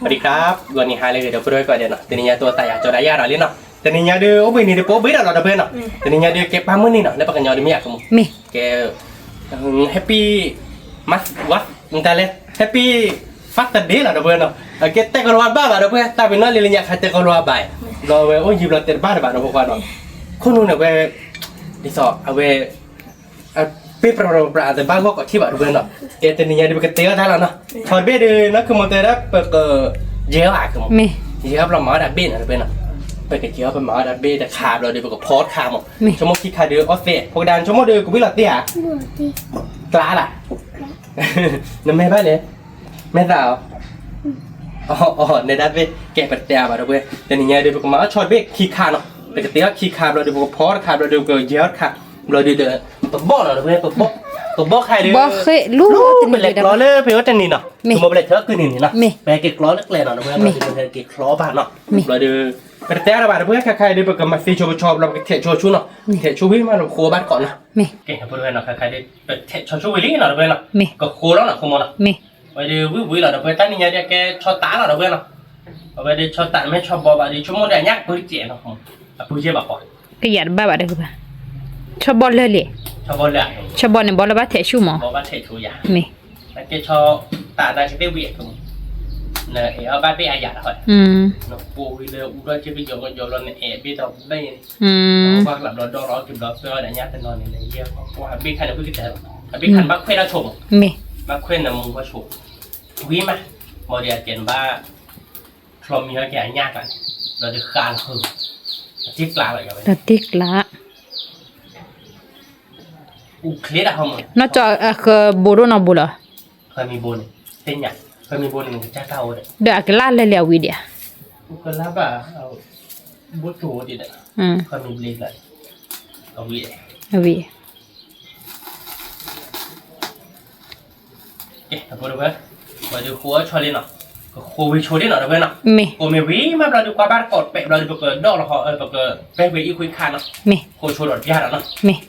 สวัสดีครับ ဂီၤနံၤဟါလၢအဂ့ၤ ဒီပုၢ်ဝဲၢ်ကိးဂၤဒဲးနီၤ, တနံၤညါအံၤသးယၤကၠီဒၣ်ယၤဒီးလံနီၤ, တနံၤညါဒီးအိၣ်ဘှံးနံၤဒီးပအိၣ်ဘှံးဒီးလီၤ ဒီပုၢ်ဝဲၢ်နီၤ, တနံၤညါဒီးကဲပၢ်မုၢ်နံၤနီၤ, လၢပှၤကညီဒုးမ့ၢ်ယၤကမူၣ်, ကဲ happy မၤဝါ တလဲ happy Father's Day လီၤ ဒီပုၢ်ဝဲၢ်နီၤ, အကဲတဲကီၤလၤဝါဘၣ်ဘၣ် ဒီပုၢ်ဝဲၢ် တၢ်ပ့ၤနီၣ်လံလၢညါခါတဲကီၤလၤဝါဘၣ်, ဘျီဝဲအိၣ်ယံၤဘျီတဲတဘၣ်တဘၣ် ဒီပုၢ်ဝဲၢ်နီၤ, ခိၣ်နူာ်န့ၣ်ဝဲ ဒ်သိးအဝဲ ပ့ပြပြအသဘၣ်ဂီၢ်ကိးထံၣ်ဘၣ် ဒီပုၢ်ဝဲၢ်နီၤ, ကဲတနံၤညါဒီးပကတဲအီၣ်တၢ်လီၤနီၤ, ဆီတဘ့ၣ်ဒီး နီၢ်ခမီတဲဒၣ်ပက ယဲၢ်အီၣ်အကမီၤ, ယဲၢ်အီၣ်ဘျီမၤအီၣ်ဒၣ်ဘ့ၣ်နီၤ ဒီပုၢ်ဝဲၢ်နီၤ, ပကယဲၢ်အီၣ်ပမၤအီၣ်ဒၣ်ဘ့ၣ်တခါဘျီဒီး ပကဖီတခါမီၤ, ဆိကမိၣ်ခံခါဒီးအီၣ်သ့ၣ် ဖိကဒါ ဆိကမိၣ်ဒီးကဝံၣ်လီၤတ့ၢ်ဧါ, ကျါလၢ် နမဲာ်ဘၣ်လဲၣ်, မဲာ်သၣ်အီၤ, အီၤ နဲဒၣ်သ့ၣ် ကဲပတဲအါဘၣ် ဒီပုၢ်ဝဲၢ်, တနံၤညါဒီး ပကမၤအီၣ်ဆီတဘ့ၣ်ခံခါနီၤ, ပကတဲအီၣ်ခံခါဘျီဒီး ပကဖီတခါဘျီဒီး ပကယဲၢ်အီၣ်တခါ, ဘျီဒီး ပဘီၣ်လီၤ ဒီပုၢ်ဝဲၢ်, ပဘီၣ်, ပဘီၣ်ခါဒီး ပလဲၤကျီလၢပဟဲဝဲတနံၤနီၤ, ဆိကမိၣ်ပလဲၤထၢကုၢ်နံၤန့ၣ်နီၤ, ပဟဲက့ၤကျီလၢကျဲနီၤ ဒီပုၢ်ဝဲၢ်, ပဟဲက့ၤကျီဘၣ်နီၤ, ဘျီဒီး ပတတဲအါဘၣ် ဒီပုၢ်ဝဲၢ်, ခါခါဒီး ပကမၤသ့ဆိပဆီ ဘျီပကထဲးဆိဆူနီၤ, ထဲးဆိဝံၤမးလီၤ ပဃိဘၣ်တကိးနီၤ, ကဲ ဒီပုၢ်ဝဲၢ်နီၤ, ခါခါဒီး ပထဲးဆိဆူဝံၤလံနီၤ ဒီပုၢ်ဝဲၢ်နီၤ, ကဃိလီၤနီၤ ဆိကမိၣ်နီၤ, အဝဲဒီးဝံၣ်ဝံၤလီၤ ဒီပုၢ်ဝဲၢ်, တၢ်နံၤညါဒီးကဲဆီတးလီၤ ဒီပုၢ်ဝဲၢ်နီၤ, အဝဲဒီးဆီတးမ့ၢ်ဆီဘီဘၣ်ဒီး ဆိကမိၣ်ဒီးအညၣ်ကပၢၤတစဲးနီၤ, အပူၤယဲၢ်ဘၣ်ပှၤ ကယၤတဘၣ်ဘၣ်ဒီးဘၣ်, ဆီဘီလၢာ်လံ, ဆီဘီန့ၣ် ဘီလၢဘၣ်ထဲးဆူမး, မ့ၢ် ကဲဆီတးနၤကသ့ၣ်ဝံၤအကမူၣ်, နအဲၣ်အီၣ်ဘၣ်ဘ့ၣ်အယၤတဟီ, နပိာ်ဝံၤလၢအူထီၣ်က့ၤပယီၤကယီၤလီၤ နအဲၣ်ဘ့ၣ်ဒီးဘ့ၣ်န့ၣ်, ဘၣ်ကျးဘျီဒီလီၤက့ၤဘျီ သွဲအီၤဒီးညါတနီၤန့ၣ် နယဲၢ်ပှၤဘ့ၣ်ခါန့ၣ် ဝံၣ်ကတၢၢ်လီၤ, အဘ့ၣ်ခါန့ၣ် ဘၣ်ခွဲးတၢ်ဆိးမး, ဘၣ်ခွဲးနမူဘၣ်ဆိး, ဝံၤမး, မ်ဒီးအကဲနဘၣ် ချီမံဟီက့ၤအညၣ်ကျါန့ၣ်, ဒီးဒုးဃါလီၤ, အတ့ကျါလီၤ, အတ့ကျါ အူချ့ဒၣ်ဟီမး, နီၢ်ကၠီအဃၢဘိဒိၣ်နီၢ်ဘိလီၤ, ဃၢမံၤဘိန့ၣ်, သ့ၣ်ညါ, ဃၢမံၤဘိန့ၣ် နကစၢ်တၢ်အိၣ်ဒီး, ဒီးအကလၢ်လဲၤလံအဝံၤဒံးဧါ, ကလၢ်ဘၣ်, ဘိတိၢ်ဒံးဒီး, ဃၢမံၤဘိကျါ, အဝံၤ, အဝံၤ ကဲ ဒီပုၢ်ဝဲၢ်, ဝဲဒုးဃိအီၣ်ဆီလံနီၤ, ကဃိဝံၤဆိလံနီၤ ဒီပုၢ်ဝဲၢ်နီၤ, မ့ၢ် ဃိမ့ၢ်ဝံၤမးဘျီဒုး ကွၢ်ဘၣ်တကိးပဲာ်ဘျီဒုး ပကဒီၣ်လီၤဟီ, ပကပဲာ်ကွံာ်အံၣ်ခွံခါနီၤ, မ့ၢ် ဃိဆိဒီးပျၢ်ဒီးနီၤ, မ့ၢ်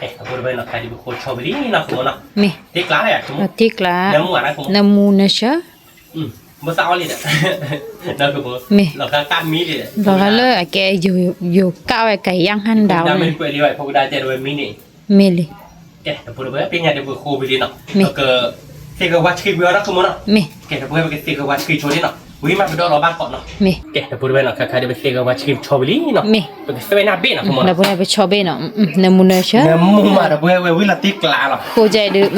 ကဲ ဒီပုၢ်ဝဲၢ်နီၤ, ခါဒုးပဃိဆီဝံၤလံနီၤ ဆိကမိၣ်နီၤ, မ့ၢ် တ့ကျါလၢယၤ တ့ကျါ နမူအါနၤ ဆိကမိၣ် နမူနဆၢ ဘၣ်သးအီၣ်လံဒီး, မ့ၢ် လီၤဂာ်လၢအကဲ ယိၤကၣ်ဝဲကယၢ်ဟၣ်ဒၣ်ဝဲ, မ့ၢ်လံ, ကဲ ဒီပုၢ်ဝဲၢ် ပညါဒီးပဃိဝံၤလံနီၤ, ပကသ့ၣ်ဂၢၢ်ဝါဆှံဝံၤအီၤနီၤ ဆိကမိၣ်နီၤ, ကဲ ဒီပုၢ်ဝဲၢ် ပကသ့ၣ်ဂၢၢ်ဝါဆှံဆိလံနီၤ, ဝံၤမးပဒီၣ်လီၤဘၣ်ကိးနီၤ, ကဲ ဒီပုၢ်ဝဲၢ်နီၤ, ခါခါဒီးပသ့ၣ်ဂၢၢ်ဝါဆှံဆိဝံၤလံနီၤ, ပကသွဲနၢ်ဘ့ၣ်နီၤ ဆိကမိၣ်နီၤ, ပဆီဘ့ၣ်နီၤ, နမူနဆၢ, နမူမး ဒီပုၢ်ဝဲၢ် ဝံၤလီၤတ့ကျါလီၤ, ဃိကဲဒုး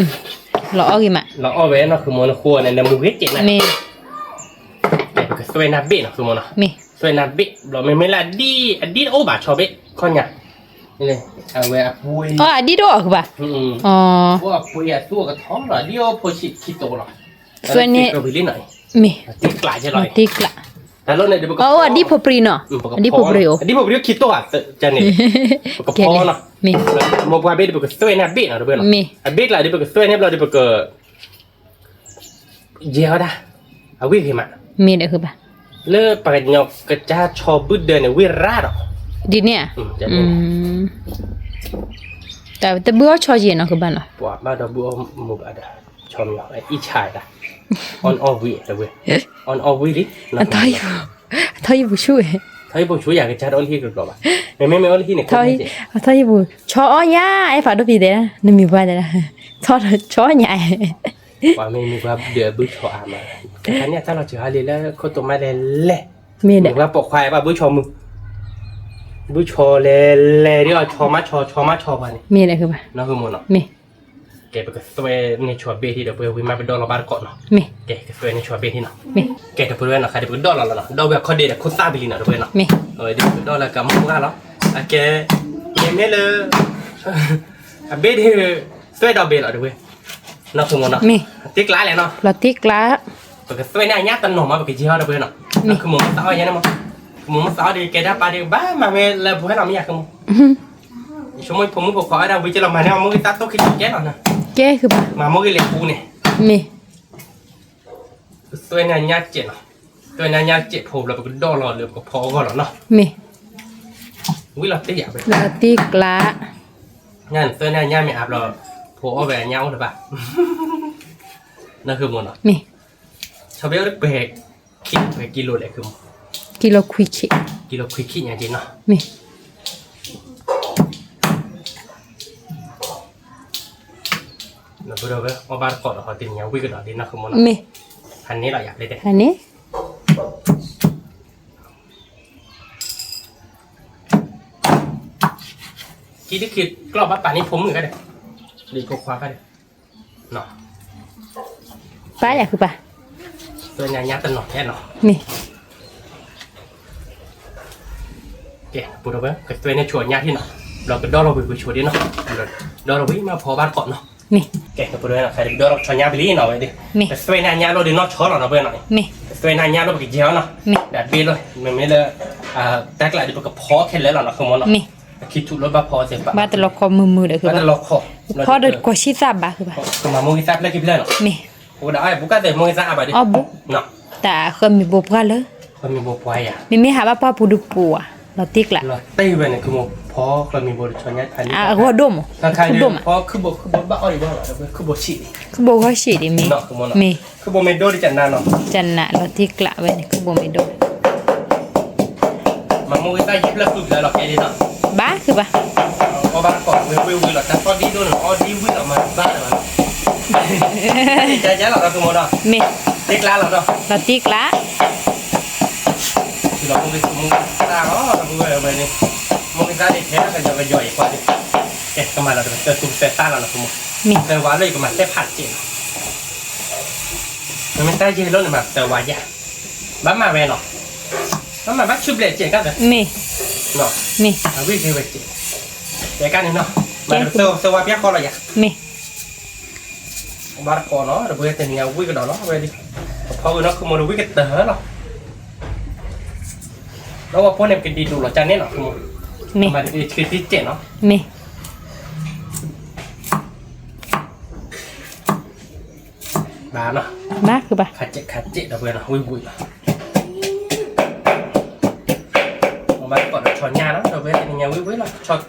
လီၤအီၣ်ဂ့ၤမး, လီၤအီၣ်ဝဲနီၤ ဆိကမိၣ် နဃိန့ၣ် နမူဂ့ၤကဲးမး, မ့ၢ် ပကသွဲနၢ်ဘ့ၣ်နီၤ ဆိကမိၣ်နီၤ, သွဲနၢ်ဘ့ၣ် ဘျီမ့မ့ၢ်လၢအဒံၣ် အဒံၣ်တအိၣ်ဘၣ် ဆီဘ့ၣ် ခီညါ, အဝဲအပှ့ၤ, အဒံၣ်တအိၣ်အကဘၣ်, အပှ့ၤအသူၣ်အကထီလီၤ ဒ်အိၣ်ဖိဆံးခံတိၤလီၤ, သွဲန့ၣ်, မ့ၢ် တ့ကျါ, တ့ကျါ, တၢ်လီၢ်န့ၣ် အအိၣ်အဒံၣ်ဖိပြံနီၤ, အဒံၣ်ဖိပြံအိၣ်, အဒံၣ်ဖိပြံခံတိၤဧါ, န့ၣ်, ပကဖီနီၤ, မ့ၢ် မိၢ်ပှၢ်ဘ့ၣ်ဒီး ပကသွဲန့ၢ်အဘ့ၣ်နီၤ တဘ့ၣ်လီၤ, မ့ၢ် အဘ့ၣ်ကျါဒီး ပကသွဲန့ၢ်ဘျီဒီး ပက ယဲၢ်အီၣ်ဒၣ်, အဝံၣ်ဂ့ၤမး, မ့ၢ်ဒီးဘၣ်, လၢပှၤကညီကစၢ်ဆီဘုၣ်ဒၢန့ၣ် ဝံၣ်ရၣ်ဒီး, ဒ်န့ၣ်ဧါ, တၢ်တဘုၣ်အီၣ်ဆီယဲၢ်နီၤ ကဘၣ်နီၤ, ပှၤဘၣ်ဒီးဘုၣ်အီၣ်မူဘၣ်ဒီး, ဆီမ့ၢ်အီၣ်အံၣ်ဆါဒၣ်, အီၣ်အီၣ်ဝံၣ်, အီၣ်အီၣ်ဝံၣ်လံ, အထီၣ်ယံၤပူၤဆူၣ်, အထီၣ်ယံၤပူၤဆူၣ် ယကစၢ်တအီၣ်လၢဟံၣ်ကကျီဘၣ်, မ့မ့ၢ်မ့ၢ်အီၣ်လၢဟံၣ်န့ၣ်, အထီၣ်ယံၤပူၤ, ဆီအီၣ်ညါ, အဲၣ်ဖးဒိၣ်ဖံးတဲ, နမံၤပှၢ်တဲ, ဆီအီၣ်ညါ ပှၤမ့ၢ်မံၤပှၢ်ဒၢးဘုၣ်ဆီအါမး, တခါန့ၣ်အတၢ်လီၤစှၤဟါလံလၢခိၣ်တိၤမးလဲၣ်လဲၣ်, မ့ၢ်ဒီး ပှၤပိာ်ခွါဘၣ်ဘုၣ်ဆီမုၢ်, ဘုၣ်ဆီလဲၤလဲၤဒီး ဆီမးဆီ ဆီမးဆီပှၤန့ၣ်, မ့ၢ်ဒီးဘၣ်, နီၢ်မ့ၢ်နီၤ, မ့ၢ် ကဲ ပကသွဲန့ၢ်ဆီဘ့ၣ်ထံဒီး ပဝဲဝံၤမးပဒီၣ်လီၤဘၣ်တကိးနီၤ, မ့ၢ် ကဲ ကသွဲန့ၢ်ဆီဘ့ၣ်ထံနီၤ, မ့ၢ် ကဲ တပှဲၤဝဲနီၤ ခါဒံးပကဒီၣ်လီၤလီၤနီၤ, ဒီးဝဲအခီၣ်ဒ့ဒီးခိၣ်သၣ်ဘံလံနီၤ တပှဲၤနီၤ, မ့ၢ် အဝဲဒ်ပကဒီၣ်လၢကမူၣ်ဂၢ်လီၤ, အကဲ မ့မ့ၢ်လၢ အဘ့ၣ်ဒ် သွဲဒီးဘ့ၣ်လီၤ တပှဲၤ, နီၢ်ခိမ့ၢ်နီၤ, မ့ၢ် တ့ကျါလဲၣ်နီၤ, လီၤတ့ကျါ, ပကသွဲန့ၢ်အညၣ်တနီၤမး ပကယဲၢ်အီၤ တပှဲၤနီၤ, မ့ၢ် ခိမ့ၢ်မ့ၢ်သးအီၣ်ယဲန့ၣ်မး, ခိမ့ၢ်မ့ၢ်သးအီၣ်ဒီး ကဲဒၣ်ပၢ်ဒီး ဘၣ်မၤဝဲလၢပှဲၤလီၤမ့ၢ်ယၤခိမ့ၢ် ဆိကမိၣ်ဖိမုၣ်ဖိခွါဝဲဒၣ်ဝံၤကလီၤမၤန့ၢ်အမိၢ်ဂ့ၤတၢ်တိၢ်ခံကဲနီၤ, ကဲ မၤမိၢ်ဂ့ၤလဲၤပူန့ၣ်, မ့ၢ် သွဲန့ၢ်အညၣ်စဲးနီၤ, သွဲန့ၢ်အညၣ်စဲးဖိဘျီ ပကဒီၣ်လီၤလၢပကဖီအဂီၢ်လီၤနီၤ, မ့ၢ် ဝံၤလီၤတ့ၢ်ယၤဝဲ လီၤတ့ကျါ, ညၣ်န့ၣ် သွဲန့ၢ်အညၣ်မ့ၢ်အါဘျီ ဖိအီၣ်ဝဲအညၣ်အိၣ်တဘၣ်, နီၢ်ခိမ့ၢ်နီၤ, မ့ၢ် ဆီဘ့ၣ်အိၣ်တပှဲၤ ခံကံလိလဲၣ်, ကံလိခွံခံ, ကံလိခွံခံညါက့နီၤ, မ့ၢ် နဘၣ်ဒီးဝဲအီၣ်ဘၣ်တကိးဒီး ဟီတနံၤညါဝံၣ်ကဒီးဒ်နီၢ်ဃုမိၢ်နီၤ, မ့ၢ် ဟးန့ၢ်လီၤယၤဖျဲၣ်တဲ, ဟးန့ၢ် ခံတခံကျီၢ်ဘၣ်ပာ်န့ၢ်ဖိမုၣ်ခါဒီး, ဒ်ဖိခွါခါဒီး, ပၢ်ယၤဃုပၢ်, သွဲၣ်ညါညါတနီၤယဲနီၤ, မ့ၢ် ကဲ ပူၤဒီးဝဲ ကသွဲၣ်န့ၣ်ဆိအညါထံနီၤ, ဒီးကဒီလီၤဝံၤကဆိဒ်နီၤ, ဒီလီၤဝံၤမ့ၢ်ဖီဘၣ်တကိးနီၤ, မ့ၢ် ကဲ ပူၤဒီးဝဲ ကဒီလီၤဆီညါပလံနီၤဝဲဒ်, မ့ၢ် ကသွဲၣ်န့ၣ်အညါလီၤဒ်နီၢ်ဆီလီၤနီၤဝဲနီၤ, မ့ၢ် ကသွဲၣ်န့ၣ်အညါလီၤပကယဲၢ်အီၤနီၤ, မ့ၢ် ဒီးဘ့ၣ်လီၤ မ့မ့ၢ်လၢ တၢ်ကျးဒ်ပကဖီခဲလၢာ်လီၤနီၤ ဃုမိၢ်နီၤ, မ့ၢ် အခံထူးလီၤဘၣ်ဖီသ့ၣ်တဖၣ် ဘၣ်တလီၤခီမုာ်မုာ်ဒီးဃုဘၣ်, ဘၣ်တလီၤခီ, ဖီဒီးကိးဆံသၣ်ဘၣ်ဃုဘၣ်, ကမၤမိၢ်ဂံၢ်သၣ်ဖျၢၣ်ခံဖျၢၣ်နီၤ, မ့ၢ် အိၣ်ဒၣ်အီၣ်ဘူၣ်ကၢ်သဲးမိၢ်ဂံၢ်သၣ်အါဘၣ်ဒ်, အီၣ်ဘူၣ်, တၢ်ဃၢမံၤဘိပှၢ်လၢ, မ့မ့ၢ်ဟးဘၣ်ပှၢ်ပူၤဒုးပူၤဧါ, လီၤတံၢ်ကျး, လီၤတံၢ်ဝဲန့ၣ် ခူမိၢ်ဖီဃၢမံၤဘိတဆီညါ, အဂီၢ်ဒိၣ်မး, ခူဘိဘၣ်အီၣ်ဒံးဘၣ်လီၤ, ခူဘိဆံး, ခူဘိဂီၢ်ဆံးဒ်မ့ၢ်, မ့ၢ် ခူဘိမ့ၢ်ဒိၣ်ဒ်ကနၣ်နီၤ, ကနၣ်လီၤတံၢ်ကျးဝဲန့ၣ် ခူဘိမ့ၢ်ဒိၣ် မၤမိၢ်ဂံၢ်သၣ်ယံာ်ဖျၢၣ်ဃုဖျၢၣ်လီၤကဲဒ်နီၤ, ဘၣ်ဃုဘၣ်, အီၣ်ဘၣ်တကိးဝံၤဝံၤဝံၤလီၤ, တၢ်သီၣ်ဒ်ဒိၣ်န့ၣ် အီၣ်ဒ်ဝံၤလီၤမၤဘၣ်လီၤ, ကဲကဲလီၤဒီးခူမိၢ်ဒီး, မ့ၢ် တံၢ်ကျးလီၤဒီး, လီၤတံၢ်ကျး တုၤလီၤမိၢ်ဂံၢ်သၣ်လီၤ, ဝဲဝဲန့ၣ်, မိၢ်ဂံၢ်သၣ်န့ၣ် ထဲကယီကယီအံၤကွၢ်ဒ်, ကဲကမၤလီၤဒီး ကတၢၢ်သူကတၢၢ်သၣ်လီၤနီၤခူမိၢ်, မ့ၢ် တၢ်ဝါလၢယကမၤသ့ၣ်ဖးတက့ၢ်နီၤ, မ့မ့ၢ်တၢ်ယဲၢ်လီၤန့ၣ်မၤတၢ်ဝါယၤ, ဘၣ်မၤဝဲနီၤ, ဘၣ်မၤဘၣ်ဆူဘျဲၣ်စဲးကၢ်သၢ, မ့ၢ် မ့ၢ် အဝံၣ်ကဲဝဲစဲး, စဲးကၢ်န့ၣ်နီၤ, မၤတၢ်သၢဝါပျၢ်ဃီလီၤယၤ, မ့ၢ် ဘၣ်တကိးနီၤ တဘျီတနံၤညါဝံၣ်ကဒီးလီၤ ဝဲဒ်, ဖီဝံၤနီၤခူမိၢ်ဒီးဝံၣ်ကတၢၢ်လီၤ, ဒီးဝဲဖိန့ၣ်ကဒံးဒိၣ်လီၤကန့ၣ်နီၤခူမိၢ်, မ့ၢ် မၤတက့ၢ်ဆံတံၢ်စဲးနီၤ, မ့ၢ် ဘၣ်နီၤ, ဘၣ်ဃုဘၣ်, ခးစဲးခးစဲးဒီးဝဲနီၤ ဝံၣ်ဝံၣ်လီၤ, ဘၣ်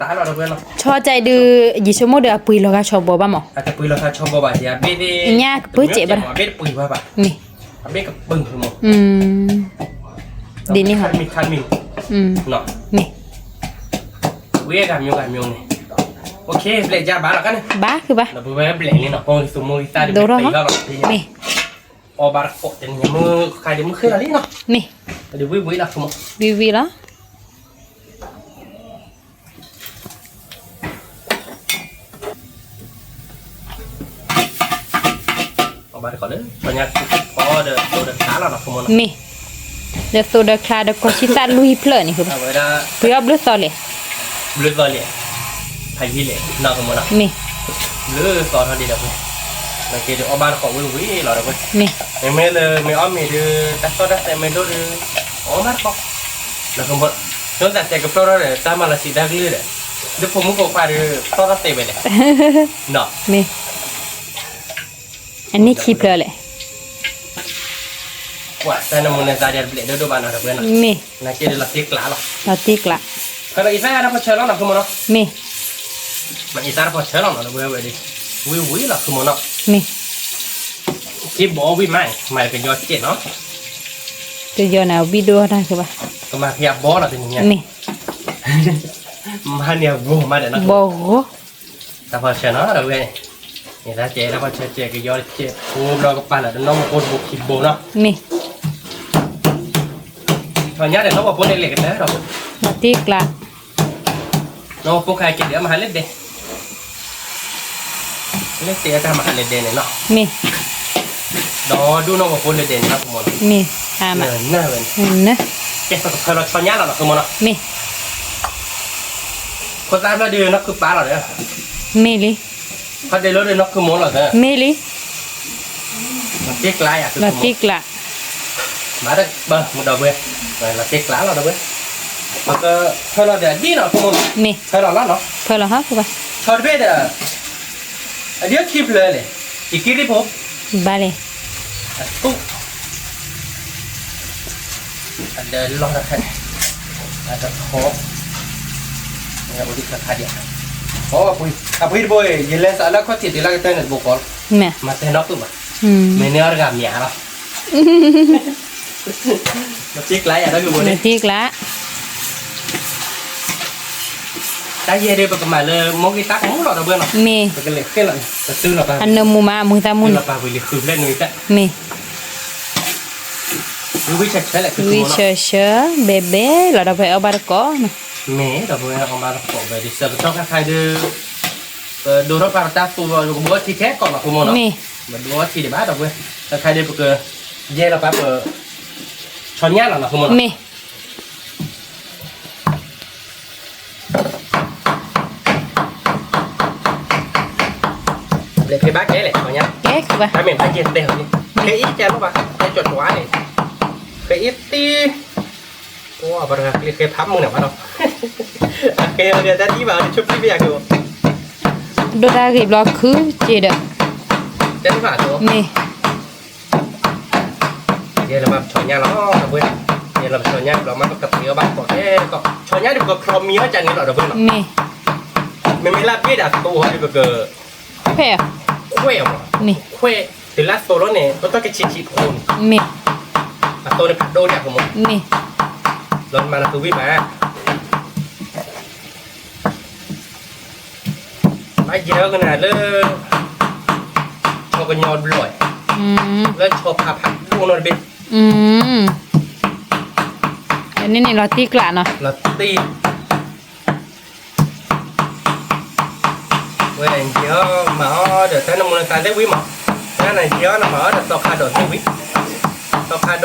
တကိးဒီးဆီညါနီၤ ဒီးဝဲတနံၤညါဝံၣ်ဝံၣ်လီၤ ဆီတးလီၤဒီးဝဲနီၤ, ဆီကဲဒုး ယဆိကမိၣ်ဒီးအပှ့ၤလီၤဂာ်ဆီဘီဘၣ်မး, အတပှ့ၤလီၤဂာ်ဆီဘီဘၣ် ယဘ့ၣ်သ့ၣ်, ညါကပၢၢ်စဲးဘၣ်, အဘ့ၣ်တပှ့ၤဘၣ်ဘၣ်, မ့ၢ် အဘ့ၣ်ကပၢၢ်မး, ဒ်န့ၣ်ဟီ, မ့ၢ် ဝံၣ်ဂၤမံၤဂၤမံၤန့ၣ်, အိၣ်ခ့ ဘျဲၣ်ယါဘၣ်လီၤကန့ၣ်, ဘၣ်ဃုဘၣ်, ဒီးပဝဲဘျဲၣ်န့ၣ်နီၤ ပဂံၢ်သူမိၢ်ဂံၢ်သၣ်ဒ် ဒိၣ်ထီၣ်ဟီ, မ့ၢ် အီၣ်ဘၣ်တကိးတနံၤညါမုၢ်ခါဒ်မုၢ်ဃ့လီၤလံနီၤ, မ့ၢ် ဒ်ဝံၣ်ဝံၣ်လီၤခူမိၢ်, ဝံၣ်ဝံၣ်လီၤ အီၣ်ဘၣ်တကိးလၢ ဆီညါဖီအီၣ်ဒီးသိဒီးချါလီၤနီၤခူမိၢ်နီၤ, မ့ၢ် ဒီးသိဒီးချါဒီးကိးဆံသၣ်လွံၢ်ဖျၢၣ်န့ၣ်, ပှ့ၤအီၣ်ဘျုးသီလဲၣ်, ဘျုးသီလဲၣ်, ဖးယံာ်လဲၣ်နီၤခူမိၢ်နီၤ, မ့ၢ် ဘျုးသီထီၣ်ဒ်ဒီးပှ့ၤ, နက့ဒ်အီၣ်ဘၣ်တကိးဝံၣ်ဝံၣ်လီၤဒီးပှ့ၤ, မ့ၢ် မ့မ့ၢ်လၢမ့ၢ်အီၣ်မ့ၢ်ဒ် တၢ်သီၣ်တၢ်သဲမ့ၢ်ဒိၣ်ဒ် အီၣ်ဘၣ်တကိး, နီၢ်သးတဲကဖျီထီၣ်ဒီး တၢ်မၤလီၤဆံးတၢ်ကလုၢ်ဒီး, ဒ်ဖိမုၣ်ဖိခွါဒီး သီၣ်ထီၣ်သဲဝဲလဲၣ်, နီၤ, မ့ၢ် အနံၣ်ခံဖျၢၣ်လဲၣ်, ကွၢ်တၢ်နမူနသးဒီးဘျဲၣ်ဒိၣ်ဒိၣ်ဘၣ်နီၤဒီးပှ့ၤနီၤ, မ့ၢ် နက့ဒ်လီၤတံၢ်ကျးလီၤ, လီၤတံၢ်ကျး, ဖဲလီၤအံသၣ်တၢ်ဖီဆၢလီၤနီၤခူမိၢ်နီၤ, မ့ၢ် မ့ၢ်အံသၣ်တၢ်ဖီဆၢလီၤနီၤဒီးပှ့ၤဝဲဒ်, ဝံၣ်ဝံၣ်လီၤခူမိၢ်နီၤ, မ့ၢ် က့ဘီဝံၣ်မး မၤကယီကဲးနီၤ, ကယီန့ၣ် ဝံၣ်ဒိၣ်တၢ်ကဘၣ်, ကမၤဖံးအဘီလီၤတနံၤညါ, မ့ၢ် မၤန့ၢ်အဂီၢ်မးဒီးနီၤ, ဘီဂီၢ်, တၢ်ဖီဆၢနီၤဒီးဝဲ, န့ၣ်တၢ်ကဲတၢ်ဖီဆၢကဲကယီကဲးဖိဘျီကပာ်လၢတနီၢ်မူဖိတဘိခံဘိနီၤ, မ့ၢ် ထီၣ်ညါဒီးနီၢ်ပှၤဖိန့ၣ်လဲၤကတၢၢ်ဒီး, လီၤတံၢ်ကျး, နီၢ်ပှၤဖိခါက့ၤဒီးမၤဟးလၢဒဲး, လၢတဲအတၢ်မၤဟးလၢဒဲးန့ၣ်နီၤ, မ့ၢ် ဒီးဒိၣ်နီၢ်ပှၤဖိလၢဒဲးန့ၣ်နီၤ ခမီၤနီၤ, မ့ၢ် နၢ်ဝဲန့ၣ်, ကဲပကဖၢလီၤဆီညါလီၤနီၤ ခမီၤနီၤ, မ့ၢ် ဖိသၣ်ဖျၢၣ်ဒီးနီၢ်ခုပၢ်လီၤဒီး, မ့ၢ်လံ ဖါဒဲးလီၤဒီးနီၢ်ခုမိၢ်လီၤသၢ, မ့ၢ်လံ, လီၤတံၢ်ကျါယၤ, လီၤတံၢ်ကျါ, မၤတၢ်ပၢၢ်မုၢ်ဒီပုၢ်ဝဲၢ်, လီၤတံၢ်ကျါလီၤဒီပုၢ်ဝဲၢ်, ပကဖၢလီၤဒီးအဒံၣ်နီၤ ခမီၤ, မ့ၢ် ဖၢလီၤလီၤနီၤ, ဖၢလီၤဟီ ပှၤ ဆီတဘ့ၣ်ဒီး, အဒံၣ်ခံဖျၢၣ်လဲၣ်, ယက့ၢ်ရံၣ်ဖိ, ဘၣ်လဲၣ်, အထူၣ် အဒၢလီၢ်တခါ, အတထီ, အိၣ်ဒံးခါခါဒံး, အပှ့ၤတဘိ, ယလဲၤစးလၢခီၣ်ထံးတုၤလၢကတၢၢ်န့ၣ်တဘိကီးလီၤ, မၤတဲနီၢ်သူၣ်ဘၣ်, မ့ၢ်န့ၢ်အီၤတဂၤမ့ၢ်လီၤ, နတ့ကျးယၤဒီးကဘိန့ၣ် နတ့ကျး တၢ်ယဲၢ်ဒ်ပကမၤလၢမိၢ်ဂ့ၢ်တၢ်ကမူလီၤဒီပုၢ်ဝဲၢ်နီၤ, မ့ၢ် ပကလဲၤဃဲလီၤ ပတုၤလီၤပၤ အနၢမူမး အမုာ်သးမုာ်န့ၣ် ပၤဝံၤလံဃုဖျဲၣ်နွံတၢ် မ့ၢ် ဝံၣ်ဆၢဆၢလၢ ဝံၣ်ဆၢဆၢ ဘဲဘဲလီၤဒီပုၢ်ဝဲၢ်အီၣ်ဘၣ်တကိးနီၤ, မ့ၢ်ဒီပုၢ်ဝဲၢ်အီၣ်ဘၣ်တကိးဝဲဒ်ဆၢကတီၢ်ခါခါဒီး ပဒိထီၣ်ပာ်ပတၢ်သူလီၤ ပကဘိထံခဲကိးနီၤ ပမိၢ်နီၤ, မ့ၢ် ပဒိထံဒံးဘၣ်ဒီပုၢ်ဝဲၢ် ခါခါဒီးပက ယဲၢ်လီၤပာ်ပ ဆီညၣ်လီၤနီၤ ပမိၢ်နီၤ, မ့ၢ် လဲၤဖဲဘၣ်ကဲလဲၣ် ဆီညၣ် ကဲကဘ�် တၢ်မ့ၢ်ဘၣ်ယဲၢ်တဲဟီန့ၣ် ဃဲအံၤကဲလီၤဘၣ် တဲကၠီၤကၠီၤန့ၣ် ဃဲအံၤတံၢ် ပှၤပတဂၤကျ့ဃဲဖးမုၢ်န့ၣ်ဘၣ်ဒီး အဃဲအံၤတၢ်တံၢ်ဘၣ် ဆိပျံၤပယၤက့ၤ ဒိၣ်တၢ်ဂ့ၤဘျီခုက့ၤဒီး တၢ်တံၢ်ဘၣ်ဒီး မ့ၢ် ယဲၢ်လီၤဘၣ်ပဆီညၣ်လီၤ ဒီပုၢ်ဝဲၢ်, ယဲၢ်လီၤပဆီညၣ်ဘျီမး ပကသ့အီၣ်ဘၣ်ကိးခဲကိး ဆီညၣ်ဒီးပကချီမံအီၣ်ကန့ၣ်လီၤ ဒီပုၢ်ဝဲၢ်နီၤ, မ့ၢ် မ့မ့ၢ်လၢပျဲၢ်ဒီးသိဟီဒီးပက ဖဲၣ် ခွဲးအီၤမး မ့ၢ် ခွဲး တုၤလၢအသိလီၤန့ၣ် ပတီၢ်ကဆံးဆံးဖိန့ၣ် မ့ၢ် အသိန့ၣ်ဖးဒိၣ်ဒၣ်ဖိမး မ့ၢ် လီၤမးလီၤသုဝံၣ်မး ဘၣ်ယဲၢ်ကနၤလၢ ဆီကညီဘျီၣ် လၢဆီဖးဖးဒိၣ်နီတဘ့ၣ် ဒီးန့ၣ်န့ၣ်လီၤတံၢ်ကျးနီၤ လီၤတံၢ် ဝဲယဲၢ်မၤအီၣ်ဒီးတၢ်နမူနသးသ့ၣ်ဝံၤမး တၢ်နယဲၢ်နမၤအီၣ်ဒီးသီခါဒီးသ့ၣ်ဝံၤ သီခါဒီးညီ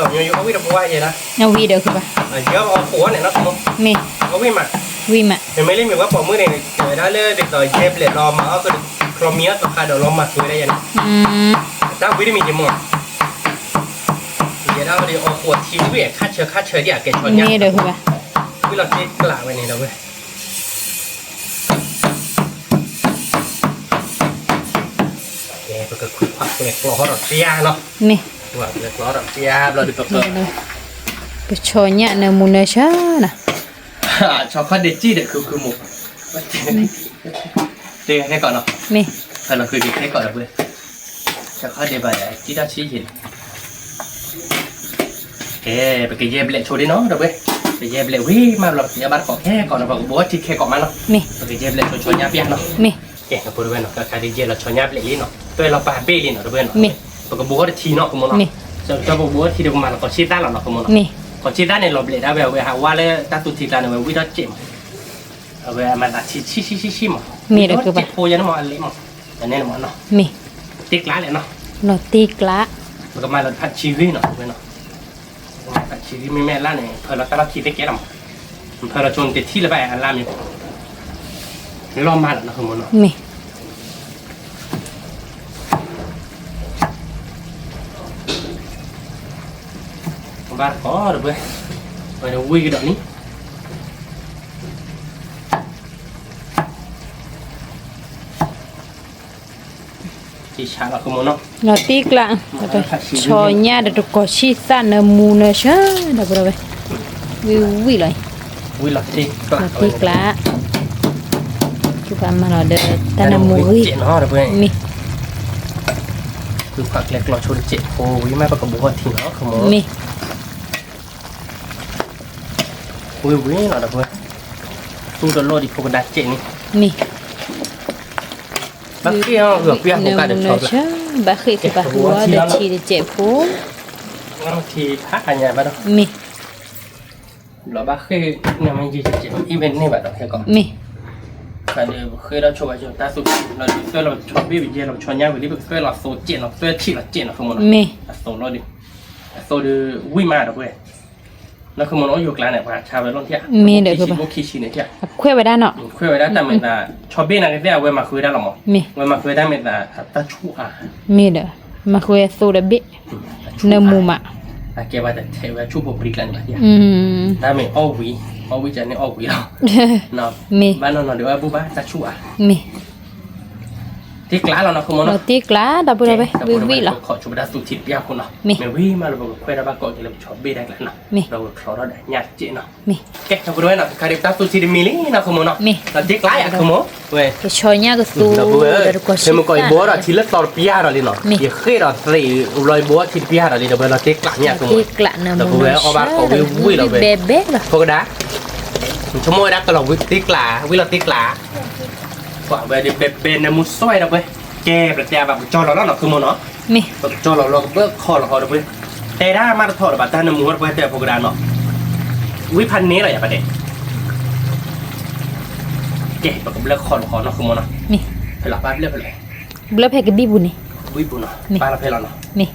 ယိအီၣ်ဝံၣ်တပှၢ်ယဲၢ်လၢ အဝံၣ်ဒီးခုဘၣ် ယဲၢ်အီၣ်ခိးအီၣ်န့ၣ်နီၤ မ့ၢ် အီၣ်ဝံၣ်မး ဝံၣ်မး မ့မ့ၢ်လၢမ့ၢ်ဝဲပိာ်မုၣ်န့ၣ် တဲဝဲဒၣ်လၢဒ်သိးယဲၢ်ဘျဲၣ်လီၤမၤအီၣ်ကဒီး ချီမံအီၣ်သီခါဒီးလီၤမၤဃုာ်ဝဲဒၣ်ယဲၢ်န့ၣ် တၢ်ဝံၣ်တမံၤက့ၤမး ယဲၢ်ဒၣ်ဝဲဒၣ်အီၣ်ခိးအထံဝံၣ်ခါဆၢခါဆၢဒ်အကဲဆီညါ မ့ၢ်ဒီးခုဘၣ် ဝံၣ်လီၤတ့ကျးဝဲန့ၣ်ဒီးဝဲ ကဲ ပကခွံခွါကျဲကျီဟီၣ်ဒီးပျၢ်နီၤ မ့ၢ် ခွံခွါကျဲကျီဟီၣ်ဒီးပျၢ်ဘျီဒီးပက ပဆီညၣ်နၢမူနၢဆၢနီၤ ဆီခီဒ့ကံၣ်ဒီးခုခုမး တဲခဲကိးနီၤ မ့ၢ် ဖဲလီၤဃုက့ၤခဲကိးဒီးပှဲၤ ဆီခီဒ့ဘၣ်ဒီးကံၣ်တၢ်ဆံးယံာ်လီၤ ကဲ ပကယဲၢ်ဘျဲၣ်ဆိဒ်နီၤ ဒီးပှဲၤ ပယဲၢ်ဘျဲၣ်ဝံၤမးဘျီ ပကယဲၢ်ဘၣ်တကိးခဲကိးနီၤ ပကဘိထံခဲကိးမးနီၤ မ့ၢ် ပကယဲၢ်ဘျဲၣ်ဆိဆီညါပျၢ်နီၤ မ့ၢ် ကဲ ပဝဲနီၤ ခါခါဒ်ယဲၢ်လီၤဆီညါဘျဲၣ်လံနီၤ သွဲၣ်လီၤပာ်ဘ့ၣ်လံနီၤ ဒီးပှဲၤနီၤ မ့ၢ် ပကဘိထံနီၤ ကမိၢ်နီၤ မ့ၢ် ကၠီပကဘိထံဒီးကမၤလီၤကီးဆံသၣ်လီၤနီၤ ကမိၢ်နီၤ မ့ၢ် ကီးဆံသၣ်န့ၣ်လီၤဘျဲၣ်ဒၣ်ဝဲ အဝဲဟးဝါလၢတၢ်သူထံကျါန့ၣ် ဝဲဝံၣ်ထီၣ်စဲးမး အဝဲအမၤသးဆံးဆံးဆံးဆံးမး မ့ၢ်ဒီးကဘၣ် ဖိယဲၢ်န့ၣ်မး အလဲၣ်မး အနဲၣ်မးနီၤ မ့ၢ် တ့ကျးလဲၣ်နီၤ လီၤတ့ကျး ပကမၤလီၤတဖၣ်ဆံးဂ့ၤနီၤ ဝဲနီၤ ပကမၤတဖၣ်ဆံးဂ့ၤ မ့မ့ၢ်အလါန့ၣ် ဖၢလီၤတၢ်လီၢ်ခံသ့ကဲလီၤမး ဖၢလီၤဆိန့ၣ်တထံၣ်လၢၤဘၣ်အလါမ့ၢ် လီၤမးလီၤနီၤ မ့ၢ် ဘၣ်တကိးဒီးပှဲၤ ပဝံၣ်ကဒီးန့ၣ် လီၤတ့ကျး ဆီညၣ်ဒီးတကိးဆံသၣ်နၢမူနၢဆၢ ဒီးပဝဲ ဝံၣ်ဝံၣ်လီၤ လီၤတ့ကျး ကဘၣ်မၤလီၤဒီးတၢ်နၢမူဂ့ၤ မ့ၢ် ခွံခွါကျဲကျီဆိတစဲးဖိဝံၤမး ပကဘိထံနီၤ မ့ၢ် ဝံၤဝံၤလီၤဒီးပဝဲ သူတလိၣ်ဒံးဖိကဒါစဲးန့ၣ် မ့ၢ် ဘၣ်ဃ့ၢ်အီၤဂီၤပှဲၤဖိကါဒီးဆီ ဘၣ်ဃ့ၢ်ကဘၣ်ဃုအီၤဒီးထံတစဲးဖိ ထံဖးအါညါဘၣ်ဒီး မ့ၢ် လီၤဘၣ်ဃ့ၢ်န့ၣ်မ့ၢ်ယံာ်တစဲး အံၤဝဲန့ၢ်ဘၣ်ဒီးခဲကီး မ့ၢ် ဃးဒီးပဃ့ၢ်ဒီးဆိဘၣ်ဆိတၢ်သူၣ်လီၤဒုးသွဲၣ်လီၤဆီဘ့ၣ် ပယဲၢ်လီၤဆီညါဝံၤလံ ပကသွဲၣ်လီၤသိးစဲးနီၤ သွဲၣ်ဆံးလီၤစဲးနီၤ မ့ၢ် အသိးလီၤဒုး အသိးဒုး ဝံၣ်မးဒီးပဝဲ လၢခမူနီၤ ယိၤကျါန့ၣ် ပှၤဆါဝဲလီၤထံၣ် မ့ၢ်ဒီးကဘၣ် အခွဲးဝဲဒၣ်နီၤ ခွဲးဝဲဒၣ်တၢ်မ့ၢ်သး ဆီဘ့ၣ်နာ်က့သ့ၣ် အဝဲမၤဃုာ်ဝဲဒၣ်လီၤမး မ့ၢ် ဝဲမၤဃုာ်ဝဲဒၣ်မ့ၢ်သး တၢ်ဆူၣ်အါ မ့ၢ်ဒီး မၤဃုာ်ဝဲသိးဒီးဘ့ၣ် နၢမူမး အကဲဝဲတထဲးဝဲဆူၣ်ဖိပြံကျါန့ၣ်ဘၣ် တၢ်မ့ၢ်အီၣ်ဝံၤ အီၣ်ဝံၤကန့ၣ်အီၣ်ဝံၤလီၤ မ့ၢ် ဘၣ်နီၢ်နီၢ်ဒီးဝဲဘူၣ်ဘၣ်တၢ်ဆူၣ်အါ မ့ၢ် တ့ကျးလီၤနီၤ ဃုမီၤနီၤ, တ့ကျး ဒီပုၢ်ဝဲၢ် ဝံၣ်ဝံၣ်လီၤ, ပခိးဆိပတၢ်သူထံတပျၢ်ဖိနီၤ, မ့ၢ်ဝံၣ်မးလၢပကခွဲးဒီးဘၣ်ကိးက့ၤလၢပဆီဘ့ၣ်တၢ်ကျးနီၤ, ဒီးပကချီထီၣ်ဒီးညၣ်တစဲးနီၤ, ကဲဒီပုၢ်ဝဲၢ်နီၤ ခဲခါဒုးပတၢ်သူထံတမံၤလံနီၤ ဃုမီၤနီၤ, လီၤတ့ကျးယၤ ဃုမီၤဝဲ ကဆီညၣ်ကသူ ဒီပုၢ်ဝဲၢ်, ဖဲမုၢ်ကီးယဘိထီၣ်ဒီးထံလၢသီတပျၢ်ဒီးလံနီၤ, ယဃ့ၢ်ဒီးသ့ၣ်လီၤယဘိထံတပျၢ်ဒီးလံ ဒီပုၢ်ဝဲၢ် လီၤတ့ကျးညၣ် ဃုမီၤ, ဒီပုၢ်ဝဲၢ် အီၣ်ဘၣ်တကိးဝံၣ်ဝံၣ်လီၤဝဲ, ဘဲဘဲလီၤ, ဖိကဒၣ် ဆိကမိၣ်ဝဲဒၣ်ကလီၤဝံၣ်တ့ကျး ဝံၣ်လီၤတ့ကျး, ပှၤဝဲဒၣ်ဘဲဘဲနၢမူစွဲဒီပုၢ်ဝဲၢ်, ကဲပတဲဘၣ်ပကကၠီလီၤလီၤနီၤ ဃုမီၤနီၤ, ပကကၠီလီၤလီၤကဘၢခီလီၤဟီဒီပုၢ်ဝဲၢ်, တဲဒၣ်မးတထီၣ်ဒီးဘၣ်တၢ်နၢမူဟီဒီပုၢ်ဝဲၢ်တဲဖိကဒၣ်နီၤ, ဝံၣ်ဖးန့ၢ်လီၤယၤပတဲ ကဲ ပကဘျၢခီလီၤဟီနီၤ ဃုမီၤနီၤ, ဖဲလီၤပၢ်ဘျၢဖဲလဲၣ်, ဘျၢဖဲကဘံၣ်ပူၤန့ၣ်, ဘံၣ်ပူၤနီၤ, ပၢ်လီၤဖဲလီၤနီၤ,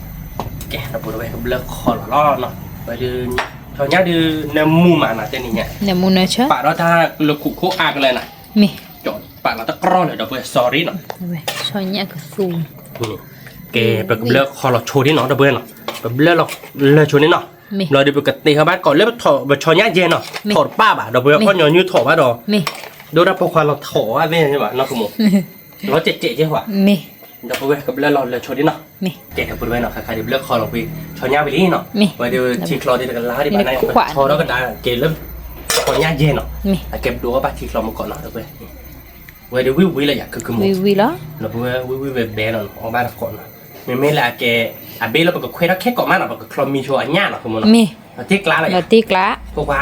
ကဲဒီပုၢ်ဝဲၢ် ကဘျၢခီလီၤလီၤနီၤ, ဝဲဒုး ဆီညၣ်ဒုးနၢမူမးနီၤ တဲန့ၣ်ညါ, ပာ်ဒီးတၢ်လၢခိၣ်ခိၣ်အါကလဲာ်နီၤ, ပာ်လီၤတကြၢးလၢၤဒီပုၢ်ဝဲၢ် sorry နီၤ, ဆီညၣ်ကသူ ကဲ ပကဘျၢခီလီၤဆိဒ်နီၤ ဒီပုၢ်ဝဲၢ်နီၤ, ပဘျၢလီၤလၢဆိန့ၣ်နီၤ, ဘျီဒုးပကတ့ဟီဘၣ်ကိးလၢပဆီညၣ်ယဲနီၤ, ထီၣ်တပၢ်ဘၣ် ဒီပုၢ်ဝဲၢ် အီၣ်ညီနုၢ်ထီၣ်ဘၣ်ဒီး, ဒိၣ်တၢ်ပိာ်ခွါလီၤထီၣ်ဘၣ်သ့ၣ်ညါဘၣ်နီၤ ဃုမီၤ, လီၤကဲးကဲးကဲးဝဲ, ဒီပုၢ်ဝဲၢ် ကဘျၢလီၤလၢဆိဒ်နီၤ, ကဲဒီပုၢ်ဝဲၢ်နီၤ ခဲခါဒုးဘျၢခီလီၤဝံၣ် ဆီညၣ်ဝံၤလံနီၤ, ဝဲဒုးထံချီဒုးတကလါဒံးဘၣ်န့ၣ် ပဆီထီၣ်ကဒါက့ၤလၢ ဆီညၣ်ယဲနီၤ, အကဲပဒိးအီၣ်ဘၣ်ထံချီမုၢ်ကီးနီၤ ဒီပုၢ်ဝဲၢ် ဝဲဒုးဝံၣ်ဝံၣ်လီၤယၤ ခုခုမုၢ်, ဒီပုၢ်ဝဲၢ် ဝံၣ်ဝံၣ်ဘဲဘဲလီၤနီၤ အီၣ်ဘၣ်တကိးနီၤ, မ့မ့ၢ်လၢအကဲ အဘ့ၣ်လၢပကခွဲးထီၣ်ခဲကိးမးနီၤ ပကချီမံဆိအညၣ်နီၤ ဃုမီၤနီၤ, လီၤတ့ကျးလီၤယၤ, ဖိခွါ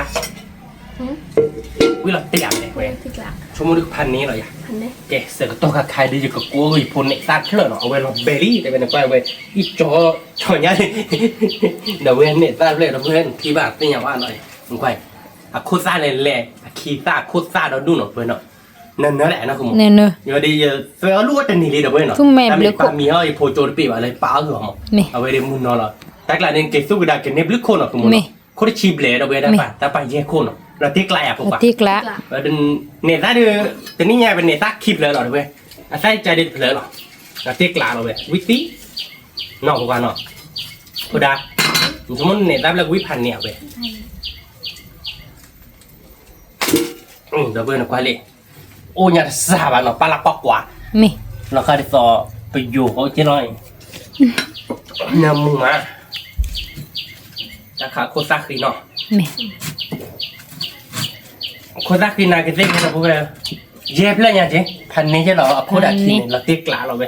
ဝံၣ်လီၤတ့ကျးဝဲ, ဆိကမိၣ်ဒုးကဖးန့ၢ်လီၤယၤ, ကဲ ဆၢကတီၢ်ခါခါဒုးယကကိးဂ့ၤဖိန့ၢ်သၣ်ဖျၢၣ်နီၤ အဝဲလီၤဘဲလံ တဲဝဲန့ၣ်ကွၢ်ဝဲ အံၣ်ကၠီ ဆီညါ ဒီးဝဲန့ၢ်သၣ်ဖျၢၣ်ဒီး ပုၢ်ဝဲၢ် နထံၣ်ဘၣ်သ့ၣ်ညါဘၣ်နီၤ, နကွၢ် အခိၣ်သၣ်လဲၤလဲၤ အခံသၣ်အခိၣ်သၣ်ဒီဒူၣ်နီၤ ပုၢ်ဝဲၢ်နီၤ, နနၢၤလဲၣ်နီၤ ဃုမီၤ, ယဒုးယသွဲအီၤလူၢ်အိၣ်တနံၤလံ ဒီပုၢ်ဝဲၢ်နီၤ, တၢ်မ့ၢ်ပာ်မံၤဟီၣ် ယဖိကၠိတပ့ၢ်ဘၣ်လၢယပာ်အီၣ်ဂ့ၤအီၤမး, အဝဲဒုးမုၢ်နီၤလီၤ, တၢ်ကျးန့ၣ် က့ၤသူၣ်ကဒါကန့ၢ်ဘျုးခိၣ်နီၤ ဃုမီၤနီၤ, ခိၣ်တဆံဘျဲၣ် ဒီပုၢ်ဝဲၢ် တၢ်ပာ်ယဲၢ်ခိၣ်နီၤ လီၤတ့ကျးယၤ ဖိခွါ, န့ၢ်သၣ်ဒုး တနံၣ်ညါပန့ၢ်သၣ်ခံဖျၢၣ်လီၤ ဒီပုၢ်ဝဲၢ်, အသၣ်ယကါဒုးတဖျၢၣ်လီၤ, လီၤတ့ကျးလီၤဝဲ ဝံသံ နီၢ်ဖိခွါနီၤ, ဖိဒါ, နဆိကမိၣ်န့ၢ်သၣ်ဖျၢၣ်ကဝံၣ်ဖးန့ၢ်အဝဲ ဒီပုၢ်ဝဲၢ်နကွၢ်လံ, အိၣ်ညါတစှၤဘၣ်နီၤ ပၢ်လၢကွၢ်ကွၢ်, နီၢ်ခါဒ်သိး ပယိၤဃီက့လီၤ, နၢမူမး, တၢ်ခးခိၣ်သၣ်ဃံနီၤ, ခိၣ်သၣ်ဃံနၤကသ့ၣ်ညါဒီပုၢ်ဝဲၢ်, ယဲၢ်ဖျၢၣ်ညါက့, ဖးန့ၢ်ယဲၢ်လီၤ အခိၣ်ဒၣ်ခံန့ၣ် လီၤတ့ကျးလီၤဝဲ,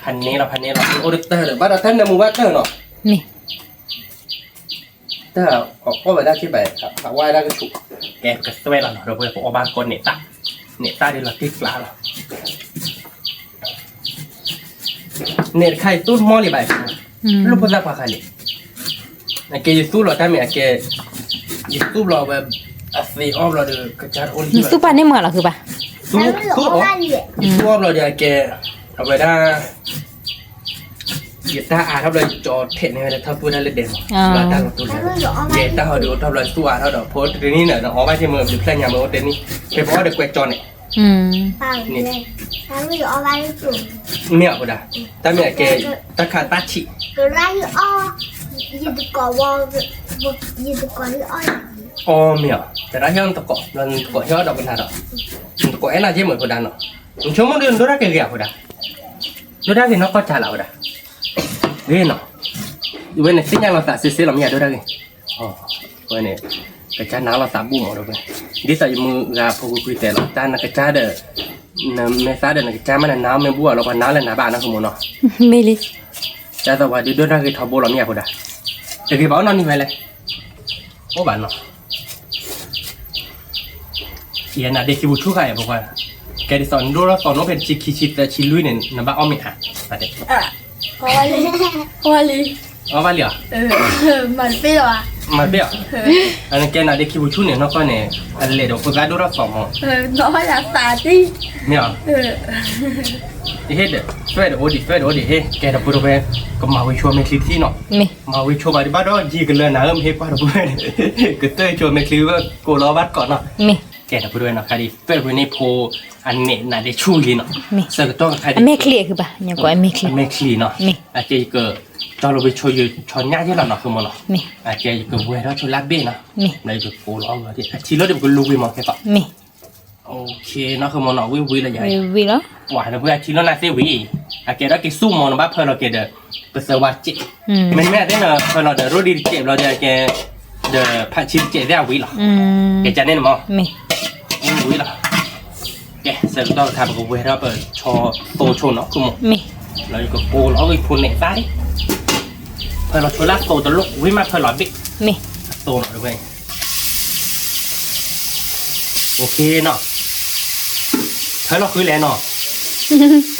ဖးန့ၢ်လီၤ ဖးန့ၢ်လီၤ အိၣ်တတၢၢ်ဒီး ဘၣ်ဒီးတၢ်နၢမူဘၣ်တၢၢ်နီၤ တၢ်အီၣ်ဝဲဒၣ်က့ဘၣ်, ဟးဝဲဒၣ်ကဆူၣ်, ကဲ ပကသွဲလီၤနီၤ ဒီပုၢ်ဝဲၢ် ပအီၣ်ဘၣ်ကိးန့ၢ်သၣ်, န့ၢ်သၣ်ဒ်လီၤတ့ကျးလီၤ, န့ၣ်တခါယသူၣ်တမီၢ်လံဘၣ်, လိၣ်ဖိသၣ်ခွါခါလံ, အကဲယသူၣ်လီၤတၢ်မ့ၢ်အကဲ, ယသူၣ်လီၤဝဲ, အသ့အီၣ်ဘျီဒီး ကစၢ်တအိၣ်လံ, သူၣ်ပာ်န့ၢ်မုာ်လီၤ ခုပာ်, သူၣ်အီၣ်ဘျီဒီးအကဲ, အဝဲဒၣ် ယတၢ်အါထီၣ်ဘျီ ယကၠီထဲးန့ၢ်ဝဲဒၣ်ထီၣ်ပှၢ်တၢ်လၢဒဲးမး, လၢတၢ်လီၤတူၢ်လဲၢ်, ယတၢ်ဟီဒုးအိၣ်ထီၣ်ဘျီသူၣ်အါထီၣ်ဒီး ဖိတနံၣ်န့ၣ် အီၣ်ဘၣ်က့မုာ် ဘျုးဖျၢၣ်ညါမုာ်အိၣ်တနံၣ်, ဖဲပအီၣ်ဒီးကွဲးကၠီန့ၣ်, မ့ၢ်အီၤဖိဒါ, တၢ်မ့ၢ်အကဲ, တၢ်ခးတၢ်ဆံး, အီၣ်မ့ၢ်အီၤ, တရၣ်ဟ့ၣ်နတကိး, နတကိးဟ့ၣ်အီၣ်ဒီးပနၤဒီး, နတကိးအဲၣ်နၤက့မုာ်ဖိဒါနီၤ, နဆိကမိၣ်ဒုးနဒိၣ်တၢ်က့ၤဂ့ၤအဖိဒါ, ဒိၣ်တၢ်ဂ့ၤနီၢ်ကီၢ်ကၢ်လၢအဝဲဒၣ်, ဂ့ၤနီၤ, ဝဲန့ၣ်သ့ၣ်ညါလီၤသးစ့စ့လီၤ မ့ၢ်ယဒိၣ်တၢ်ဂ့ၤ, ဝဲန့ၣ်, ကစၢ်နာ်လီၤသးဘူၣ်မးဒီးဝဲ, ဒ်သိးယမုၢ်ဂၤဖိကွံာ်ကွံာ်တဲလီၤ တၢ်နကစၢ်ဒီး, နမဲာ်သၣ်ဒီးနကစၢ်မးန့ၣ် နမ့ၢ်ဘူၣ်အီၤလီၤ ပှၤနာ်လၢနၤဘၣ်နီၤ ကမိၣ်နီၤ, မ့ၢ်လံ, ဒ်သိးပှၤဒုးဒိၣ်တၢ်ဂ့ၤထီဘိလီၤ မ့ၢ်ယဖိဒါ, တဂ့ၤဘၣ်အိၣ်နီၢ်နီၢ်ဝဲလဲၣ်, အိၣ်ဘၣ်နီၤ ယနါဒ့ခံပူၤဆူၣ်ဃာ်အံၤ ဖိခွါ, ကဲဒ်သိးနဒိၣ်ထီၣ်သီၣ်နီၣ်ဖဲတဆံခံဆံသၢဆံလွံၢ်န့ၣ် နဘၣ်အီၣ်မ့ၢ်ဧါ, အီၣ်ဘၣ်လံ, အီၣ်ဘၣ်လံဧါ, မၤတပ့ၢ်လီၤ, မၤတပ့ၢ်ဧါ, အကဲနါဒ့ခံပူၤဆူၣ်န့ၣ် နီၢ်ကီၢ်န့ၣ် အလဲၤဒီးဖိသၣ်ဒိၣ်ထီၣ်သီၣ်မး, မ့ၢ်ဧါ, ယဟ့ၣ်ဒီး သွဲၣ်ဒီးအိၣ်ဒံး သွဲၣ်ဒီးအိၣ်ဒံးဟ့ၣ် ကဲဒီပုၢ်ဝဲၢ် ကမၤဝံၤဆိမဲာ်ချံထံၣ်နီၤ, မၤဝံၤဆိဘၣ်ဒံးဘၣ်ဒီးယံာ်ကလၢနၤဧၢ မ့ၢ်ဟ့ၣ်ကွၢ်ဒီပုၢ်ဝဲၢ်န့ၣ် ကသွဲၣ်ဆိမဲာ်ချံဝဲကိးလီၤဘၣ်တကိးနီၤ, ကဲဒီပုၢ်ဝဲၢ်နီၤ ခါဒံး သွဲၣ်ဝဲန့ၣ်ဖိ အန့ၣ်နါဒ့ဆူၣ်လံနီၤ, ဆၢကတီၢ်ခါဒံး အမဲာ်ချံအဃုဘၣ် ညါကိးအမဲာ်ချံ, အမဲာ်ချံနီၤ, အကဲယက ကၠီလိာ်ဝံၤဆိယဆီညၣ်ယဲၢ်လီၤနီၤ ဃုမးနီၤ, အကဲယကဝဲၤထီၣ်ဆိလၢဘ့ၣ်နီၤ, လၢယကကိးလီၤအီၣ်ဝဲဒၣ် အထံလီၤဒံးပကလူၤဝံၤမးကဲသိး နီၢ်ဃုမီၤနီၤ ဝံၣ်ဝံၣ်လီၤယၤ, ဝံၣ်လီၤ, ပှၤနပှဲၤအထံလီၤနၤသ့ဝံၤ, အကဲဒီးက့ၤဆူၣ်မီၤနဘၣ်ဖၢလီၤက့ၤဒီး ပသၢဝါစဲး, မ့မ့ၢ်အသ့ၣ်နဖၢလီၤဒီး ရိၣ်ဒံတစဲးဘျီဒီးကဲ, ဒီးဖးဆံတစဲးသ့ၣ်အဝံၣ်လီၤ, ကဲကန့ၣ်နမီၤ, ဝံၣ်ဝံၣ်လီၤ, ကဲ ဆၢကတီၢ်တခါ ပကဝဲထီၣ်ပဆီသိဆိနီၤ ဃုမီၤ, လီၤယကကိးလီၤအီၣ်ဂံၢ်ဖိနဲၣ်သၣ်လံ, ဖၢလီၤဆိလၢအသိတလိၣ် ဝံၣ်မးဖၢလီၤဘ့ၣ်, အသိနီၤတဝဲ အိၣ်ခ့နီၤ, ဖၢလီၤဃုလဲၣ်နီၤ,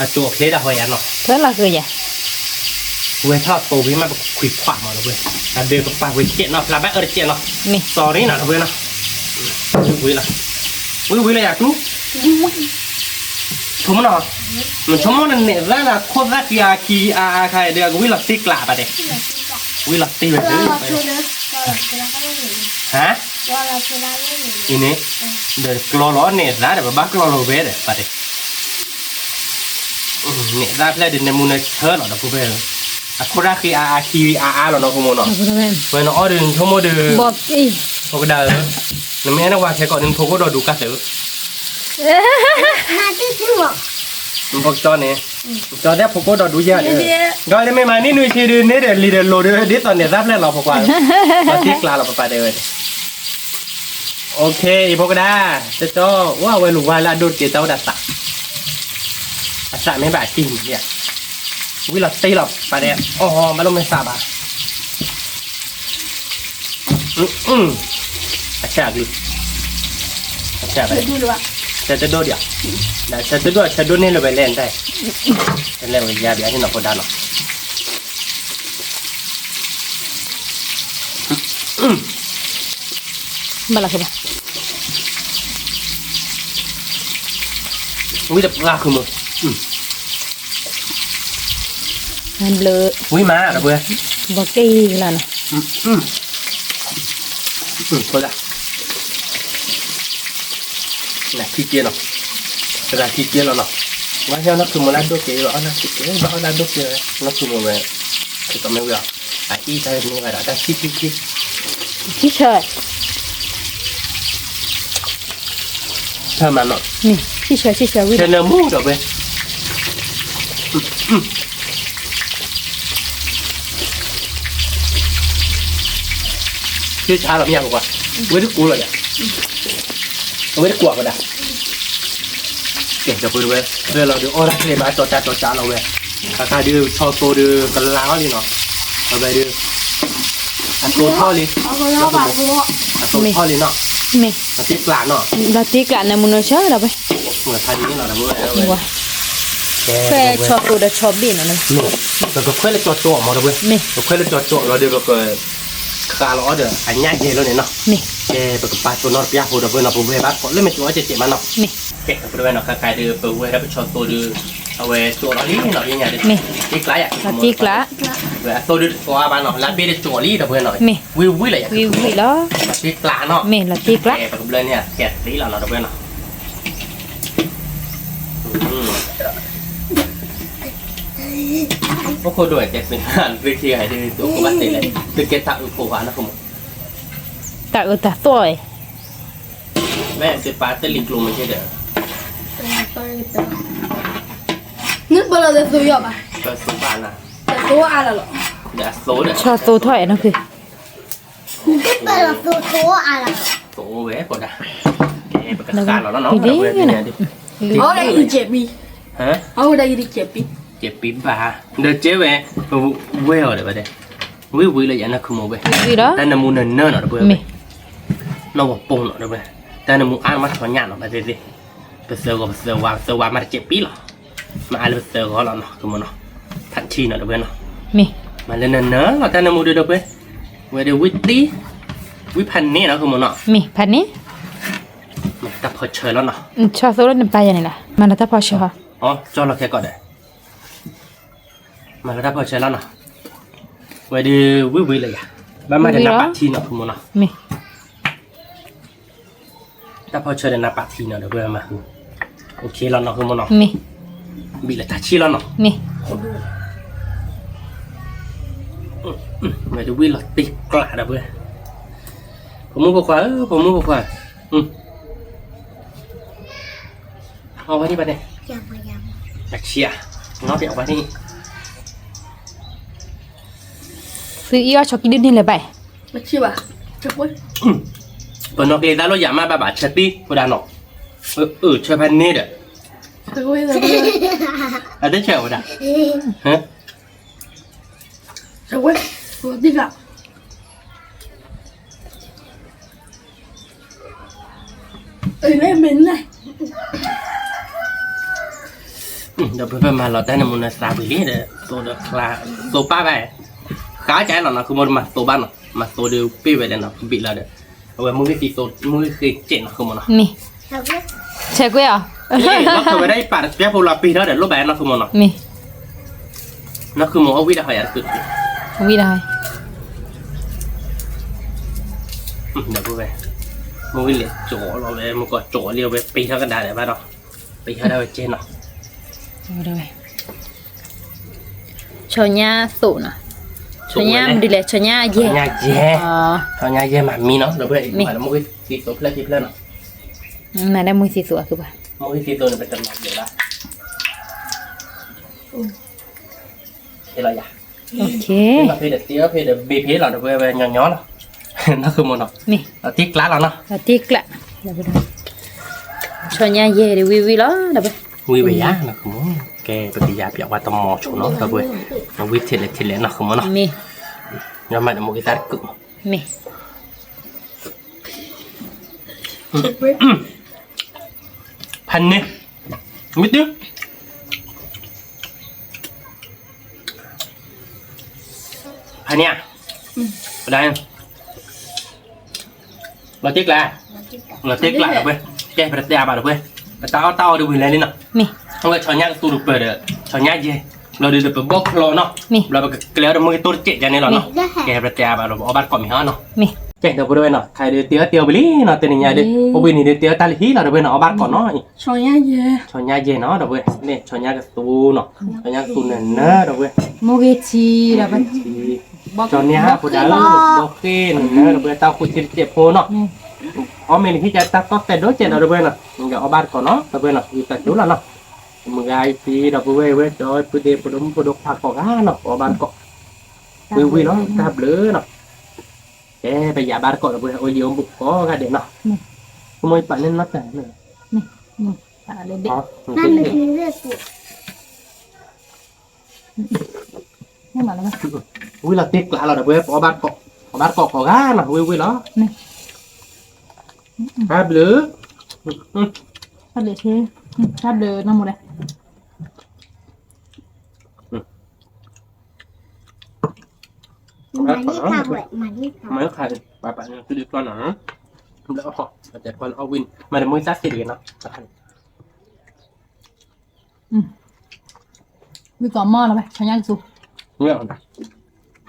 အစိၤအချ့ဒၣ်ဟီယၤနီၤ, ဖၢလီၤဃုယၤ, ဝဲထီၣ်သိဝံၣ်မးပခွံခွးမီၤတဝဲ, အဒုးကပာ်ဝဲစဲးနီၤ ဖျါဘၣ်အၢတစဲးနီၤ, sorry နီၤတဝဲနီၤ, ဝံၣ်ဝံၣ်လီၤ, ဝံၣ်ဝံၣ်လီၤယၤကျူ ဆိကမိၣ်နီၤ, နဆိကမိၣ်နနဲၣ်သၣ်လၢခိၣ်သၣ်ခံအခံအါခါဒီး အကဝံၣ်လီၤတ့ကျးပာ်တဲ, ဝံၣ်လီၤတ့ဝဲဒၣ်, ဟါ, အံၤန့ၣ်, ဒီးကျီလီၤနဲၣ်သၣ်ဒီး ပဘၣ်ကျီလီၤဝဲဒီးပာ်တဲ, နဲၣ်သၣ်ဖျဲၣ်ဒုးနမူနဆၢလီၤဒီပုၢ်ဝဲၢ်ဧၢ, အခိၣ်သၣ်ဃံအါအခံအါအါလီၤနီၢ်ဃုမီၤနီၤ, ဝဲနအီၣ်ဒုးနဆိကမိၣ်ဒုး, ဖိကဒၣ်ဧၢ, နမ့ၢ်အဲၣ်နဝၤခဲကိာ်န့ၣ် နဖိကအိၣ်ဒီးဒူကါသုး နဖိကၠီန့ၣ်, ကၠီတဲဖိကအိၣ်ဒီးဒူယၤဒီး, ဒီးမ့ၢ်မၤန့ၢ်နွံဆံဒုးန့ၢ်ဒီးလံာ်ဒီးလိၤဒီး ဒ်သိးနဲၣ်သၣ်ဖျဲၣ်လီၤဖိခွါ, လီၤတ့ကျးလီၤပပာ်တဲဝဲ, အိၣ်ခ့ အံၤဖိကဒၣ်, တကၠီ, အိၣ်အဝဲလူၤဝါလၢအဒိၣ်တက့ၢ် တၢ်အိၣ်ဒၣ်သး, အသးမ့ၢ်ဘၣ်အတံၢ်န့ၣ်, ဝံၣ်လီၤတ့လီၤပာ်တဲ, အီၣ် ဘၣ်လိၣ်မ့ၢ်သးဘၣ် အဆၢကလုၢ်, အဆၢ, ဆၢတဒိၣ်ဒံး, ဆၢတဒိၣ် ဆၢဒိၣ်န့ၢ်လၢၤဝဲလဲၣ်နတၢ်, လဲၣ်ဝဲယါဘၣ်ဟ့ၣ်နီၤဖိဒါနီၤ, ဘၣ်လီၤခဲဘၣ်, ဝံၣ်တပှၢ်ဃုမုၢ် ဘျုး, ဝံၣ်မးတပှဲၤ, ဘီက့ၢ်လီၤနီၤ, ဖိဒၣ်, နခံက့လီၤ, တဂၤခံက့လီၤနီၤ, ဘၣ်ဟ့ၣ်နီၢ်ခုမုၢ်လၢဒိၣ်က့ၤ ဘၣ်အီၣ်လၢဒိၣ်က့ၤ ဘၣ်အီၣ်လၢဒိၣ်က့ၤဝဲ နီၢ်ခုမုၢ်ဝဲ, တမ့ၢ်ဝံၣ်အီၤ, အအံၤတၢ်မ့ၢ်ဘၣ်ဒီး တၢ်ဆံၣ်ခံခံ ဆံၣ်ဆၢ ဆၢမးနီၤ, ဆံၣ်ဆၢ ဆံၣ်ဆၢဝံၣ် ဆၢနၢမူဒီးဝဲ, ဆံၣ်ဆၢလီၤမ့ၢ်ယါပကွၢ်, ဝဲတကိးလီၤယါ, အဝဲတကိးကဒၣ်, ကဲ ဒီပုၢ်ဝဲၢ် ဖဲလီၤဒုးအီၣ်တၢ်ချ့ဘၣ် ကၠီကၠီကၠီကၠီလီၤဝဲ, ခါခါဒုးဆီသိဒုးကလၤထီၣ်လံနီၤ, အဝဲဒုး အသိထီၣ်လံ, အသိထီၣ်လံနီၤ, မ့ၢ် အတ့ကျးနီၤ, လီၤတ့ကျးနၢမူနၢဆၢဒီးဝဲ, ဖဲဆီသိဒီးဆီဘ့ၣ်နီၤ, ပကခွဲးလၢကၠီကၠီမးဒီးဝဲ, ပခွဲးလၢကၠီကၠီလီၤဒီး ပက ခးလီၤအီၤဒီး အညၣ်ယဲၢ်လီၤန့ၣ်နီၤ, ကဲ ပကပာ်သိနီတပျၢ်ဖိဒီး ပဝဲနီၤ ပှၤကိးလၢမ့ၢ်ကၠီအီၣ်ကဲးကဲးမးနီၤ, ကဲ ပဝဲနီၤ ခါခါဒီး ပဝဲဒၣ်ပဆီသိဒီး အဝဲကၠီလီၤလံနီၤ ယညါဒီး တ့ကျးယၤ တ့ကျး, ဝဲအသိဒီးတသွါဘၣ်နီၤ လၢဘ့ၣ်တကၠီလံဒီး ပဝဲနီၤ ဝံၣ်ဝံၣ်လီၤယၤ ဝံၣ်ဝံၣ်လီၤ, တ့ကျးနီၤ မ့ၢ်လီၤတ့ကျး, ပကဘျၢန့ၣ် ကဲသ့လီၤနီၤ ဒီး ပဝဲနီၤ အိၣ်ခိၣ်ဒိၣ်ဝဲတဲသ့ သုခံဂၤဒုး သုကဘၣ်တဲလဲၣ် သုကဲတၢ်အုးဖိခွါနီၤ တၢ်အုးတၢ်သီၣ်ဝဲ, မ့ၢ်သုပာ်တလံၤကျိၤမ့ၢ်က့ဒီး နဘၣ်လီၤသုယီၤဘၣ်, ပသူဘၣ်နၤ, ပသူအါလီၤလီၤ, ဒီးအသိဒီး ဆီသိထီၣ်အဲၣ်နီၤဖု သိဝဲကိးဒၣ်, ပကဃၣ်လီၤနီၤ အဝဲဒၣ်, အဝဲဒၣ်ယတကဲးပံ, ကဲးပံဘၣ်, ဒီးကဲဝဲ, ပဝဲအီၤဒီးဝဲဒၣ်, ဝံၣ်ဝံၣ်လၢယၤနၢ်ခုမဝဲ, တၢ်နမူနၢနၢနီၤ တပဝဲ, နီၢ်ဝဲပိာ်နီၤ တပဝဲ, တၢ်နမူအါမးထီၣ်ညၣ်နီၤ ပသ့သ့, ပသၢဂီၤပသၢဝါ ပသၢဝါမးတကဲးပံလီၤ, မ့ၢ်အါလၢပသၢဂီၤလီၤနီၤ ကမနီၤ, ဖးထံနီၤ တပဝဲနီၤ, မ့ၢ်လၢနၢနၢလီၤ တၢ်နမူဒုး တပဝဲ, ဝဲဒၣ်ဝံၣ်တံၢ်, ဝံၣ်ဖးန့ၣ်နီၤ ကမနီၤ, မ့ၢ်ဖးန့ၣ်, မၤတၢ်ဖီဆၢလီၤနီၤ, ဆီသိလၢနပာ်ယၤန့ၣ်လီၤ မၤလီၤတၢ်ဖီဆၢဟီ, ကၠီလီၤခဲကိးဒီး, မၤလီၤတၢ်ဖီဆၢလီၤနီၤ, ဝဲဒၣ်ဝံၣ်ဝံၣ်လၢယၤ, ဘၣ်မၤဒီးနၢ်ပာ်ထံနီၤ ကမနီၤ, မ့ၢ် တၢ်ဖီဆၢဒီးနၢ်ပာ်ထံနီၤ ဒီးပဝဲမၤဃု, အိၣ်ခ့လီၤနီၤ ကမနီၤ, မ့ၢ်, ဘံၣ်လၢတၢ်ဆံၣ်လီၤနီၤ, မ့ၢ်, ဝဲဒၣ်ဝံၣ်လီၤတ့ကျးဒီးပဝဲ, ဖိမုၣ်ဖိခွါဧၢ ဖိမုၣ်ဖိခွါ, အ အဝဲန့ၣ်ဘၣ်န့ၣ်, အဆံဧါ, နီၢ်ပျဲဝဲန့ၣ်, သုအံၤအီၣ်ဆီကံဒုန့ၣ်လၢၤဘၣ်, ပနီၢ်ကလံၤသးလိၣ်ယၤမးဘၣ်ဘၣ် ဆၢသံဖိဒၣ်နီၤ, အၢ ဆၢဖဲန့ၣ်ဒီး, အတဆၢဝဲဒၣ်, ဆၢဝဲ, သံၣ်က ဒီးပဖဲမၤလီၤတၢ်န့ၣ်မူနသးပှ့ၤလံဒီး သိဒီးချါ, သိပၢ်ဘၣ်, ဃါကလီၤနီၤ ခုမိၢ်တမၤသိဘၣ်နီၤ မၤသိဒီးပ့ၢ်ဝဲဒၣ်နီၤ ကဘံၣ်လီၤဒီး, အဝဲမုၢ်ဂ့ၢ်သံသိ မုၢ်ဂ့ၢ်ဃ့ကဲးနီၤ ခုမိၢ်နီၤ, ဆဲးကွဲးအီၤ, နီၢ်ခုမိၢ်ဝဲဒၣ်ယပာ်တပျၢ်ဖိလီၤပ့ၤထီၣ်ဒီး လိၣ်ဘၣ်နီၤ ခုမိၢ်နီၤ, နီၢ်ခုမိၢ်အီၣ်ဝံၣ်ဒီးဟီယၤတကုာ်, ဝံၣ်ဒီးဟီ ဒီပုၢ်ဝဲၢ်, မုၢ်ဂ့ၢ်လဲၤကၠီလီၤဝဲ မုၢ်ကီၢ်ကၠီလံဝဲ ပ့ၤထီၣ်ကဒါဒီးဘၣ်ဒီး, ပ့ၤထီၣ်ဒၣ်ဝဲကဲနီၤ, ဆီညါသိးနီၤ, ဆီညါမနုၤလဲၣ် ဆီညါယဲၢ်, ဆီညါယဲၢ်မၤမံနီၤ ဒီပုၢ်ဝဲၢ်, မုၢ်ဂ့ၢ်သံသိဖျၢၣ်ခံဖျၢၣ်နီၤ, မၤဒၣ်မုၢ်ဂ့ၢ်သံသိအသုဘၣ်, မုၢ်ဂ့ၢ်သံသိန့ၣ် ပတမၤယဲၢ်ဘၣ်, ဖဲလီၤယၤ ဖဲဒီးတ့အီၣ်ဖဲဒီးဘ့ၣ်ဖဲလီၤ ဒီပုၢ်ဝဲၢ်ညီညီလီၤ, နီၢ်ခုမိၢ်နီၤ, တ့ကျးလီၤနီၤ, တ့ကျး, ဆီညါယဲၢ်ဒီးဝံၣ်ဝံၣ်လီၤ ဒီပုၢ်ဝဲၢ်, ဝံၣ်ဝဲယၤနီၢ်ခုမိၢ်, ကဲပကယၤပျးဝဲတမီၤဆိနီၤ ဒီပုၢ်ဝဲၢ်, ဝံၣ်ထဲလဲၣ်ထဲလဲၣ်နီၢ်ခုမိၢ်နီၤ, ယမၤဒီးမုၢ်ဂ့ၢ်သံတကုာ်, မ့ၢ် ဖးန့ၣ်, မ့ၢ်တုၤ, ဖးန့ၣ်ဧါ, ပဒၣ်, လီၤတ့ကျး, လီၤတ့ကျးဒီပုၢ်ဝဲၢ်, ကဲပတတဲအါဘၣ်ဒီပုၢ်ဝဲၢ်, ပတၢ်အီၣ်တၢ်အီဒီးဝံၤလဲၤလံနီၤ, အဝဲဆီညါကသူတပၢၢ်ဒီး, ဆီညါယဲၢ်, ဘျီဒီးပဘီၣ်ချီနီၤ, ဘျီပကကျဲအီၤဒီးမုၢ်ဂ့ၢ်တိၢ်တစဲးယါန့ၣ်လီၤနီၤ, ကဲပတတဲအါဘၣ်ဒီးပအီၣ်ဘၣ်တကိးမ့ၢ်ဟီနီၤ, ကဲဒီပုၢ်ဝဲၢ်နီၤ ခါဒီးတ့အီၣ်တ့အီၣ်ဝံၤလံနီၤ တနံၤညါဒီး, အိၣ်ဘှံးနံၤဒီးတ့အီၣ်တၢ်လၢဟံၣ်လီၤဒီပုၢ်ဝဲၢ်နီၤ အီၣ်ဘၣ်တကိးနီၤ, ဆီညါယဲၢ်နီၤဒီပုၢ်ဝဲၢ်, န့ၣ်ဆီညါကသူနီၤ, ဆီညါကသူနၢၤနၢၤဒီပုၢ်ဝဲၢ်, မုၢ်ဂ့ၢ်ထံဒီပုၢ်ဝဲၢ်, ကၠီၤန့ၢ်ဟးဖိဒၣ်, ဘီဃ့နၢၤနၢၤဒီပုၢ်ဝဲၢ် တၢ်အိၣ်ဃုထံတစဲးဖိနီၤ, အီၣ်မ့ၢ်လၢဟံၣ်ကတၢ်သီၣ်သဲးဒိၣ်စဲးဒီးဒီပုၢ်ဝဲၢ်နီၤ, အီၣ်ဘၣ်တကိးနီၤဒီပုၢ်ဝဲၢ်နီၤ ယသးဒိၣ်လီၤနီၤ, မုၢ်ဂၤအံၤသံဒီပုၢ်ဝဲၢ်ဝဲဒီး ပုၢ်ဒ့ဖိဒိၣ်မုၣ်ဖိဒိၣ်ခွါကိးဂၤနီၤ အီၣ်ဘၣ်တကိး, ဝံၤဝံၤလီၤ တၢ်ဘျုးနီၤ, ကဲပယၤဘၣ်တကိးဒီပုၢ်ဝဲၢ် အိၣ်ယံၤအိၣ်ဘူးကိးဂၤဒဲးနီၤ, ကမိၢ်ယပာ်န့ၢ်နီၢ်တၢ်န့ၣ် ဝံၤလီၤတ့ကျးလီၤဒီပုၢ်ဝဲၢ် ပအီၣ်ဘၣ်တကိး, အီၣ်ဘၣ်တကိးကိးဂၤနီၤ ဝံၤဝံၤလီၤ, တၢ်ဘျုး, တၢ်ဘျုးနီၢ်မိၢ်ဒဲး, မၤလၢခါ, ပှၤပာ်န့ၢ်သုဒ်ပျီနီၤ, ဘျီအီၣ်, အတဲပှၤလၢအီၣ်ဝံၣ်န့ၣ် မၤတမုၢ်သၣ်သ့တဂ့ၤ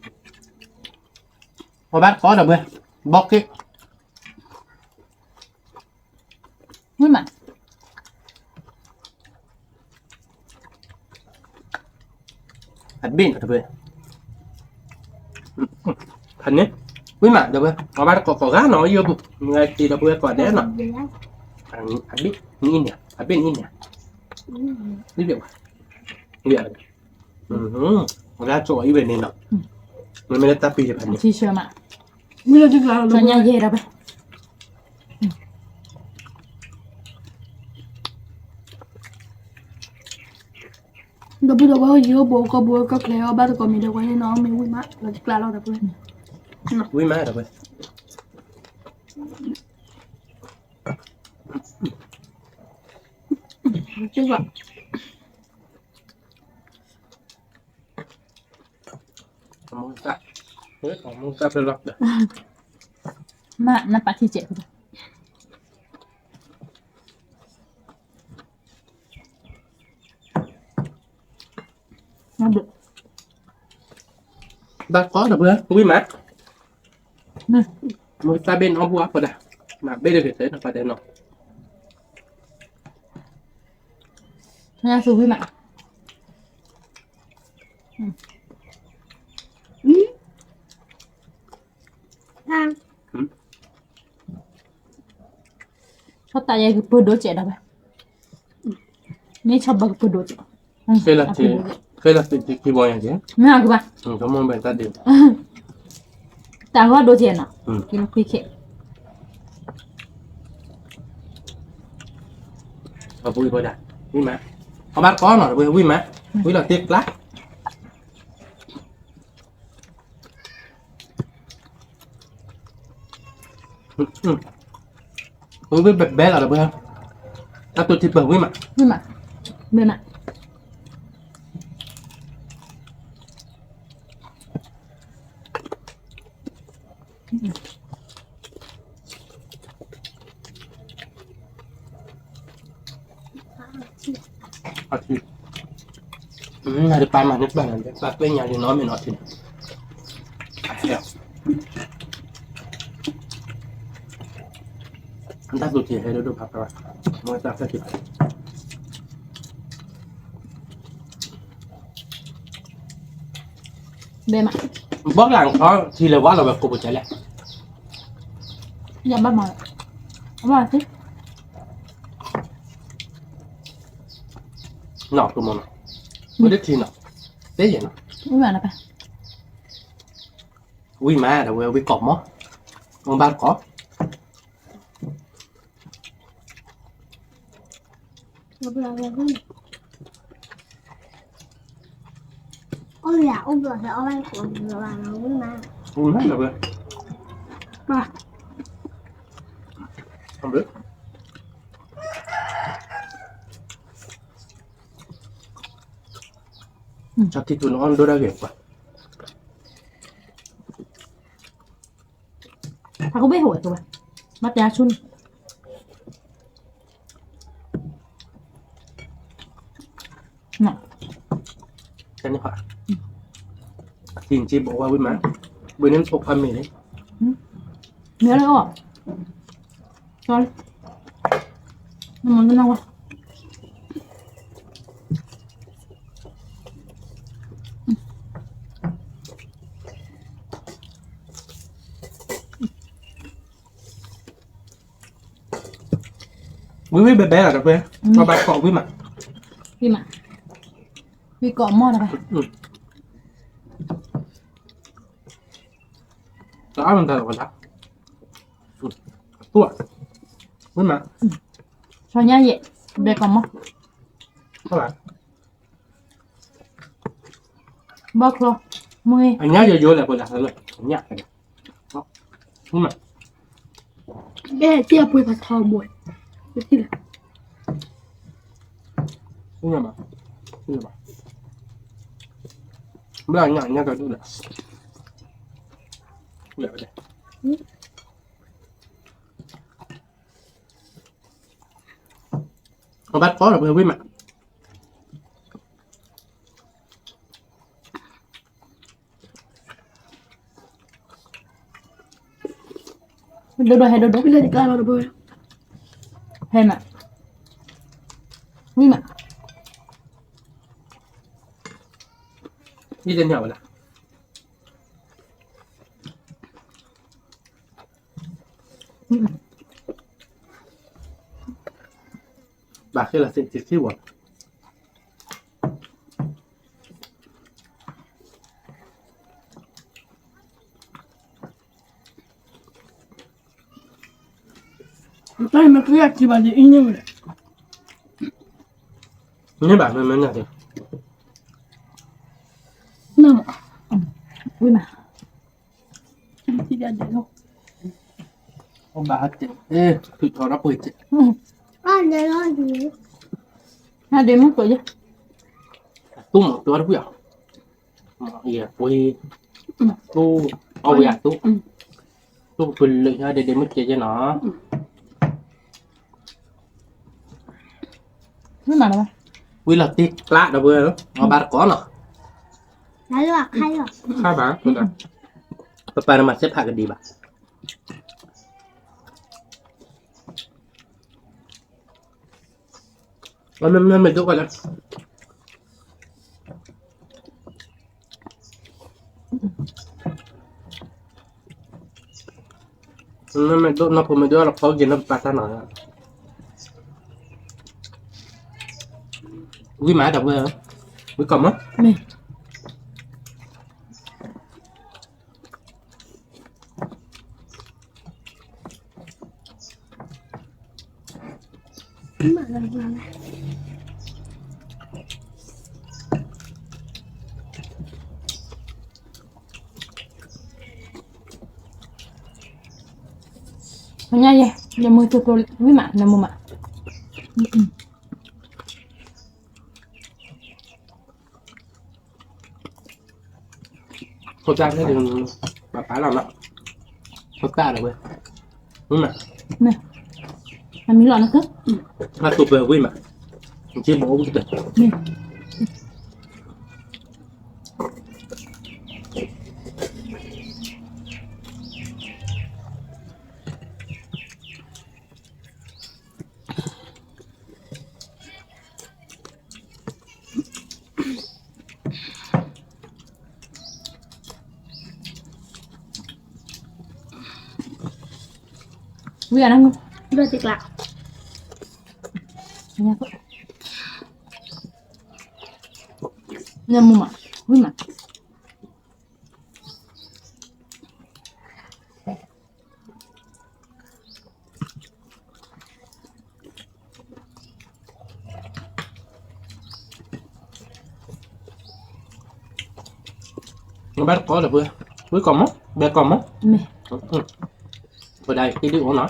နီၤ, ဝံၣ်ကိးမီၢ်လီၤဝဲ ဆီညါကသူ, အီၣ်ဘၣ်တကိးဒီပုၢ်ဝဲၢ်, ဘီက့ၣ် ဝံၣ်မး, အဘ့ၣ်နီၤဒီပုၢ်ဝဲၢ်, ဖးန့ၣ်, ဝံၣ်မးဒီပုၢ်ဝဲၢ် အီၣ်ဘၣ်တကိးကိးဂၤနီၤ ယိပူၤ, မ့ၢ်သံဒီပုၢ်ဝဲၢ်ကိးဂၤဒဲးနီၤ, အဘ့ၣ်န့ၣ်, အဘ့ၣ်န့ၣ်, ဝံၣ်ဘၣ်, ဝံၣ်ဘၣ်, အဂၤကၠီအီၤအံၤဝဲန့ၣ်နီၤ, မ့မ့ၢ်လၢတၢ်ပံၤတဖၣ်န့ၣ်, ဆီညါယဲၢ်ဒီပုၢ်ဝဲၢ်, ဒီပုၢ်ဒီဝဲၢ် ယိပူၤကီၢ်ပူၤကီၢ်ချၢ အီၣ်ဘၣ်တကိးမ့ၢ်ဒီပုၢ်ဝဲၢ်န့ၣ်နီၤ မ့ၢ်ဝံၣ်မး လီၤတကျါလီၤဒီပုၢ်ဝဲၢ်, ဝံၣ်မးဒီပုၢ်ဝဲၢ်, မ့ၢ်နပာ်ထံစဲး ဘၣ်ကီဒီပုၢ်ဝဲၢ် ဝံၣ်မး, မ့ၢ်တၢ်ဘ့ၣ်နီၢ်ဘူၣ်အါဖိဒၣ်, မ့ၢ်ဘ့ၣ်တဂ့ၤသ့နီၤ ပှၤတဲနီၤ, ဝံၣ်မး, ဆီတၢ်ယဲၢ်ကပၢၢ်ဒိၣ်စဲးဒီးဝဲ, မ့ၢ်ဆီဘၢကပဒိၣ်က့ၤ, ဃ့လီၤသ့ၣ်ခံဘီညါက့ၤ, မ့ၢ်အကဘၣ်, တၢ်ဂီၤဒိၣ်က့ၤနီၤ, က့ၤလီၤခွံခ့, အပူၤအံၤပှၤဒၣ်, ဝံၣ်မး, အဘၣ်ကီနီၤ ဝံၣ်မး, ဝံၣ်လီၤသ့ၣ်ကျါ ဝံၣ်ဘဲဘဲလီၤဒီးပှၤ, တၢ်တိၢ်ထံပၢၢ်ဝံၣ်မး, ဝံၣ်မး, ဘဲမး. အထံ, နတပာ်မၤန့ၢ်ပာ်နၤ ပာ်ကွဲညါလံနီၤမ့ၢ်နီၤထံ, အတၢ်သူၣ်ထံဟဲဒိၣ်ဒိၣ်ဖးဖး, မ့ၢ်တၢ်ဖဲထံ, ဘဲမး, ဘီကလၢ်ခီထံလဲၤဝါလီၤဝဲကိးပူၤကလဲၣ်, ယဘၣ်မၤ, အဘၣ်သ့, နီၤကမီၤနီၤ, ဝံၤတထံနီၤ, သ့ယဲၢ်နီၤ, ဝံၣ်မးနပၢ်, ဝံၣ်မးဒီးဝဲဝံၣ်ကိးမီၤ, အဘၣ်ကိး အိၣ်လၢအိၣ်ဘျီၣ်ဖဲအီၣ်ဘၣ်ကိးဘျီၣ်ဘၣ်လီၤဝံၣ်မး, အိၣ်လၢလီၤဝဲ, အဘျီ ကက့ၤထူးနအီၣ်ဒိၣ်ဒၣ်ဂ့ၤပှၤ, ဟးကဘ့ၣ်ဟိဝဲကဝဲ, ဘၣ်တဲအဆူၣ်န့ၣ်, တန့ၢ်ဟး, အသံၣ်က့ဘိးဝဲဝံၣ်မး, ဝံၣ်န့ၣ်ဖိခွါမ့ၢ်န့ၣ်, မ့ၢ်လၢအီၣ်, နမၤကနၣ်ဝဲ ဝံၣ်ဝံၣ်ဘဲဘဲလီၤတပှဲၤ, ပဘၣ်ကိးဝံၣ်မး, ဝံၣ်မး, ဝံၣ်ကိးမီၢ်တပှဲၤ, တအါမတၤလီၤဝဲဒၣ်, တူၢ်, ဝံၣ်မး, ဆီညါယဲၢ်, ဘဲကိးမီၢ်, ဘီချီ, မ့ၢ်, အညါယိယိလဲၣ်ပှၤလၢ, အညါ, ဝံၣ်မး, ဘဲတ့ၢ်အပှ့ၤပှၤထီဘိ, ဘဲထံၣ်လၢ, ဝံၣ်မး, ဝံၣ်မး, ဘျီညါညါကဒူၣ်လၢ, ဝံၣ်လၢ, အဘၣ်ကီလီၤပှဲၤဝံၣ်မး, ဒိၣ်ဒိၣ်ဟဲဒိၣ်ဒိၣ်, ဟဲမး, ဝံၣ်မး, ဝံၣ်တန့ၢ်ဝဲဒၣ် ဘၣ်ဃ့လီၤသ့ၣ်သ့ၣ်ဝဲ, တၢ်မ့ၢ်ကယၢ်ထံဘၣ်ဒ်အံၤန့ၣ်ဝဲ, န့ၢ်ဘၣ်မ့မ့ၢ်န့ၣ်, ဝံၣ်မး, ဘၣ်ဟဲတဲ, ထုးထီၣ်တၢ်ပှ့ၤတဲ, ဒ်မ့ၢ်ပှ့ၤ, တူၢ်မး တူၢ်တပှ့ၤ, ယပှ့ၤ, တူၢ်, အဝဲအတူၢ်, တူၢ်ကလၢာ်ဒ်ဒ်မ့ၢ်တဲယဲနီၤ, ဝံၤလီၤတ့ၢ်ကျးဒီးပှ့ၤ, အဘၣ်တကိးနီၤ, ခါဘၣ်, ပပၢ်နမၤစဲးဖးကဒံးဘၣ် မ့မ့ၢ်ဒိၣ်ကလဲၣ်, မ့မ့ၢ်ဒိၣ်နီၢ်ဖိမ့ၢ်ဒိၣ်လီၤဖီက့ၤနီၢ်ပပၢ်တၢ်နီၤ, ဝံၣ်မးဒီပုၢ်ဝဲၢ်, ဝံၣ်ကီးမး, မ့ၢ် ညါယဲ, ယမုၢ်တိၢ်တိၢ်ဝံၣ်မး နမုာ်မး. ဖိသၣ်န့ၣ် ပပာ်လီၤမး, ဖိသၣ်ဒီးဝဲ, ဝံၣ်မး, အမံၤလီၤနက, ဘၣ်တိၢ်ပၢၤဝံၣ်မး, က့ဘီအိၣ်ကတၢၢ်. ဝံၣ်အါ, ဒီးတကျး, နမုာ်မး, ဝံၣ်မး. ဘၣ်တကိးဒီးပုၢ်, ဝံၣ်ကီးမး, ဘဲကီးမး, မ့ၢ်, ဖိဒါကံၣ်ဒုၣ်အိၣ်နီၤ, ဒီး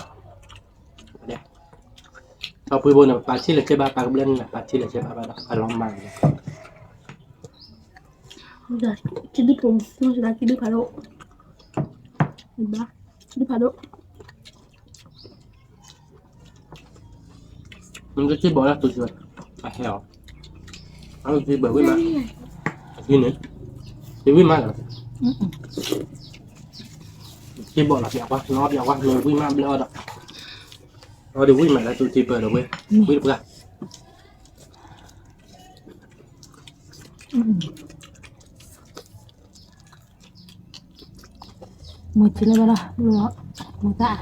ဖုဘိန့ၣ် ပာ်ထံၣ်လၢၤက့ဘၣ်, ပာ်ကဘျၢၣ်န့ၣ် ပာ်ထံၣ်လၢၤက့ဘၣ်ဘၣ်ဒီး အလီၤမၢ်န့ၣ် ကံၣ်ဒုၣ်ဖိ, ကံၣ်ဒုၣ်ဖးဒိၣ်, ကံၣ်ဒုၣ်ဖးဒိၣ်. မ့ၢ်က့ဘီလၢတူၢ်စၢၤ, အဟဲအီၤ, အက့ဘီဝံၣ်မး, အက့န့ၣ်, က့ဝံၣ်မးလီၤ, က့ဘီလီၤပျးကွၢ်, နီပျးကွၢ် မ့ၢ်ဝံၣ်မးဘျၢအီၤဒီး, အီၤဒီးဝံၣ်မးလၢတူၢ်စၢၤပၢၢ်ဒီးဝဲ, ဝံၣ်တပှၢ်. မုၢ်ထံလၢဘၣ်ဒီး, မုၢ်သၣ်,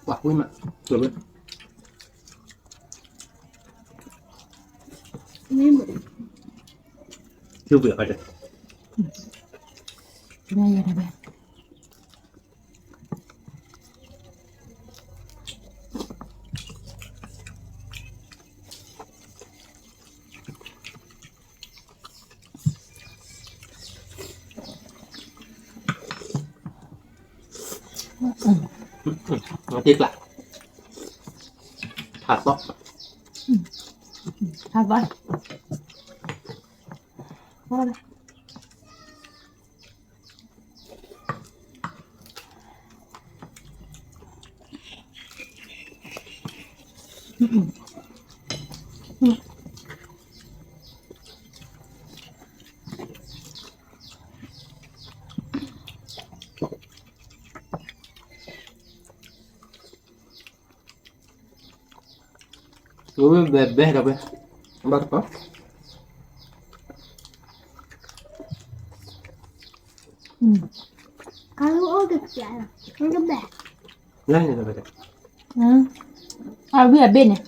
ပှၤဝံၣ်မး, မ့ၢ်မုၢ်, ထံဝံၤအခါ, မ့ၢ်ယဲဒၣ်ဘဲ. တ့ကျး, ဖးသီ, ဖးသီ. ဝဲဘဲဘဲဒီးဝဲ, ဘၣ်တပီၤ, လၢန့ၣ်ဒီးဝဲ, အဝံၣ်အဘ့ၣ်န့ၣ်,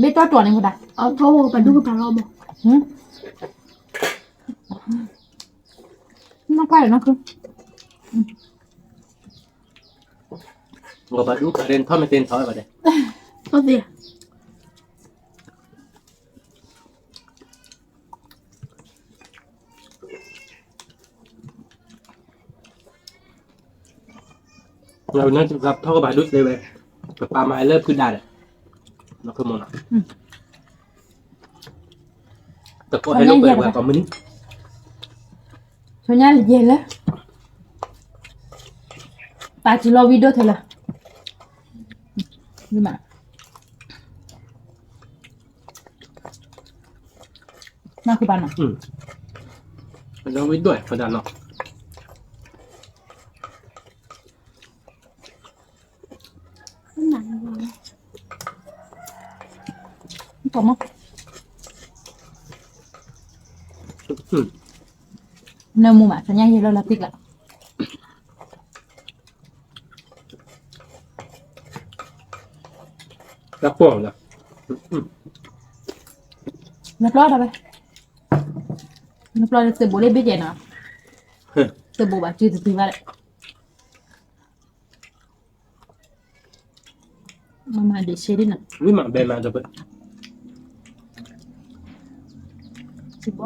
ဘ့ၣ်တီၢ်တီၢ်န့ၣ်ဝဲဒၣ်, အထီၣ်ဝဲကပၤဒူကပၤလီၤမး, နီၢ်ကွၢ်ဒီးနီၢ်ခု ကပၤဒူကပၤဒဲး နထီၣ်မ့ၢ်သ့နထီၣ်ဝဲဘၣ်ဒဲး, ထီၣ်သ့, နထီၣ်ကပၤဒူသ့ဝဲ, ကပၤမၤလၢဖုဒၣ်ဒီး, နခမနီၤ, တကိးဟဲလိာ်ကွဲဝဲကိးမုၢ်နံၤ, ဆိညါလၢယဲၢ်လၢ ပာ်စူၤလီၤဝံၤဒိၣ်ထဲလၢ မး နၢ်ခုဘၣ်နီၤ, လီၤဝံၤဒိၣ်ဝဲဒၣ်နီၤ, ကမၤ, ကမၤ, နၢမူမး သ့ၣ်ညါယဲလီၤလၢသ့ၣ်ကျါ တၢ်ပီၢ်လီၤ နပျီတၢ်ဝဲ နပျီသုးဘူးလၢဘ့ၣ်ကဲနီၤ သုးဘူးဘၣ် စုတစုဘၣ်ဒီး မၤဒံးဆ့ဒ်နီၤ ဝံၣ်မးဘဲမးဒီး ဘီ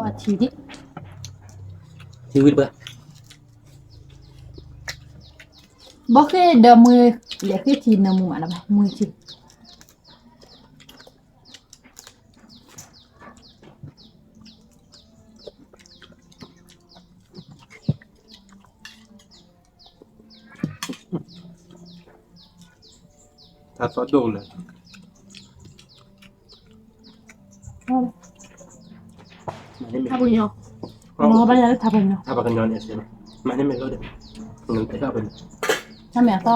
အထံဒ် ထံဝံၣ်တပှၤ ဘီဃ့ဒီးမွ့လဲၤဃ့ထံနၢမူမးနီၤ မွ့ထံ ထါသီဒိၣ်လၢ ထါပှဲၤညီ မ့ၢ်ဘၣ်ယၤလၢထါပှဲၤညီ ထါပှဲၤညီန့ၣ် မၤန့ၢ်မ့ၢ်လိၣ်ဒီး ထါပှဲၤညီ တၢ်မ့ၢ်အသီ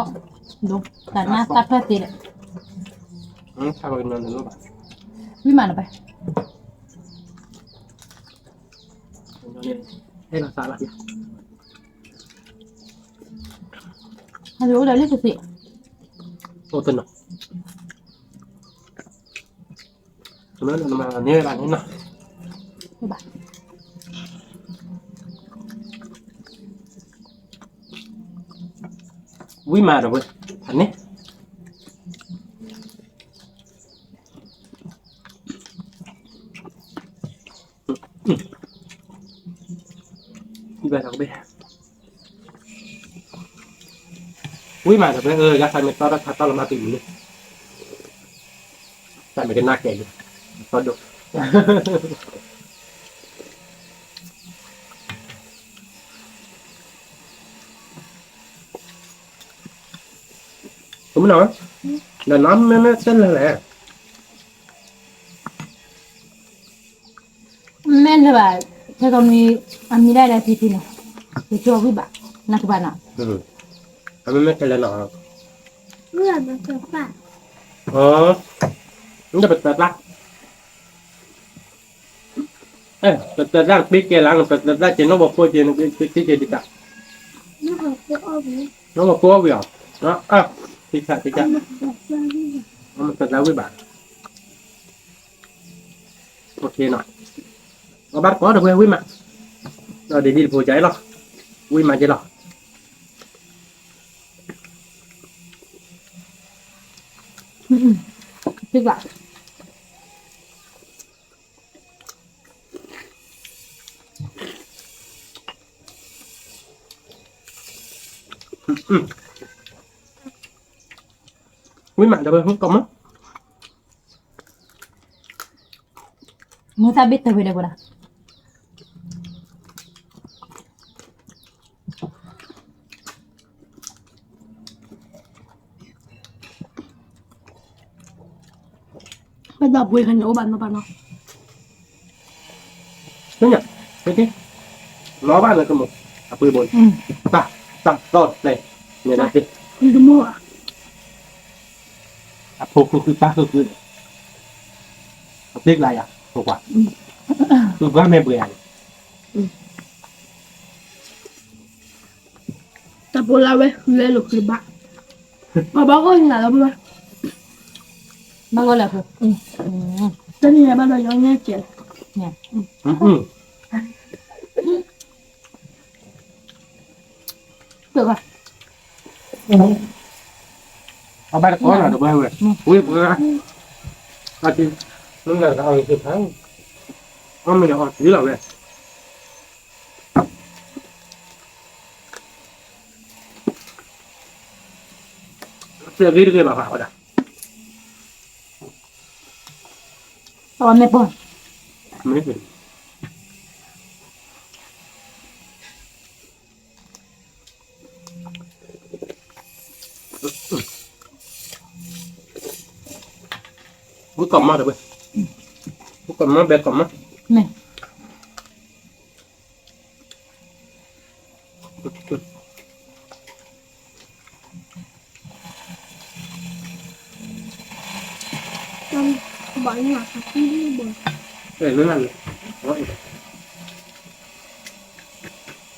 ဒိၣ် တၢ်နၢ်တၢ်ဖျၢၣ်သ့ဒီး ထါပှဲၤညီန့ၣ်လိၣ်ဘၣ် ဝံၣ်မးနီၤပှၤ ဟဲလီၤသးလီၤ ဟဲလီၤအိၣ်ဒီးလံကသ့ၣ် အိၣ်တနီၤ နမၤန့ၢ်ဘၣ်န့ၣ်နီၤ ဝံၣ်မးဒီးဝဲ ဖးန့ၣ် ဘၣ်တဘ့ၣ် ဝံၣ်မးဒီးဝဲ အၢ ယါခါမ့ၢ်တီဒီးခါတီလီၤမးပံၤမုၢ်န့ၣ် တၢ်မ့ၢ်ကနၣ်ကဲးလံ တီဒိၣ် ကမနုၤ ဒီးနီၢ်မ့မ့ၢ်တဲလၢလဲၣ် မ့ၢ်လၢဘၣ် ထဲကမံၤ အမံၤဒၣ်ဒၣ်ထံထံန့ၣ် ယကၠီဝံၣ်ဘၣ် နကဘၣ်နီၤ အမ့မ့ၢ်တဲလၢနီၤ အၢ နပတၢ်တၢ် ပတၢ်တၢ်ပ့ကဲလၢ ပတၢ်တၢ်က့ၤနီၣ်ဘီဖိက့ၤ နက့ၤက့ၤဒ်တၢ် နီၣ်ဘီဖိအီၣ်ဝံၤအီၤ တံၢ်ခါတံၢ်ခါ မတၢ်တၢ်ဝံၣ်ဘၣ် အီၣ်ဘၣ်တကိးဒီးဝဲဝံၣ်မး ဒီးဒ်ဒ်တဖိကါအံၤလီၤ ဝံၣ်မးက့ၤလီၤ တံၢ်ခါ ဝံၣ်မးဒီးဝဲ ကိးမး မ့ၢ်သးဘ့ၣ်တဝဲဒီးဝဲဒၣ် ပဒီပုၢ်ဝဲၢ်ခါန့ၣ် အိၣ်ဘၣ်နီတဘျီနီၤ သ့ၣ်ညါ သ့ၣ်က့ နီၢ်ဘၣ်လၢကမိၣ် အပှ့ၤဘိန့ၣ် တၢ် တၢ်သီၣ်တဖျဲၣ် န့ၣ်ဒၣ်သ့ၣ် အဖိဃုာ်ဃုာ်ပၢ်ဃုာ်ဃုာ် အသ့ၣ်ကျါယၤ ဖိခွါ ဃုာ်ပှၤမ့ၢ်ပှ့ၤယၤန့ၣ် တၢ်ဖိလၢဝဲဃုာ်ဝဲလိာ်ဃုာ်ဘၣ် ပှၤဘၣ်ဂီၢ်နၤလၢပှၤ ဘၣ်ဂီၢ်လၢဖိ တနံၤညါဘၣ်ဒီးယီညါကဲး အဘၣ်တကိးနီၤတဘၣ်ဝဲ ဝံၣ်ပှၤ အတံၤ မ့ၢ်လၢအီၣ်က့ၤဖး အီၣ်မ့ၢ်လၢအီၣ်က့ၤလီၤဝဲ ပျဲၢ်ဂ့ၤတဂ့ၤဘၣ်ဖးဝဲဒၣ် အီၣ်မ့ၢ်ပှၤ မ့ၢ် ဝံၣ်ကီးမးတဝဲ ဝံၣ်ကီးမးဘဲကီးမး မ့ၢ် ဘၣ်ညါ အဲ လၢလၢလၢ အီၣ်အံၤ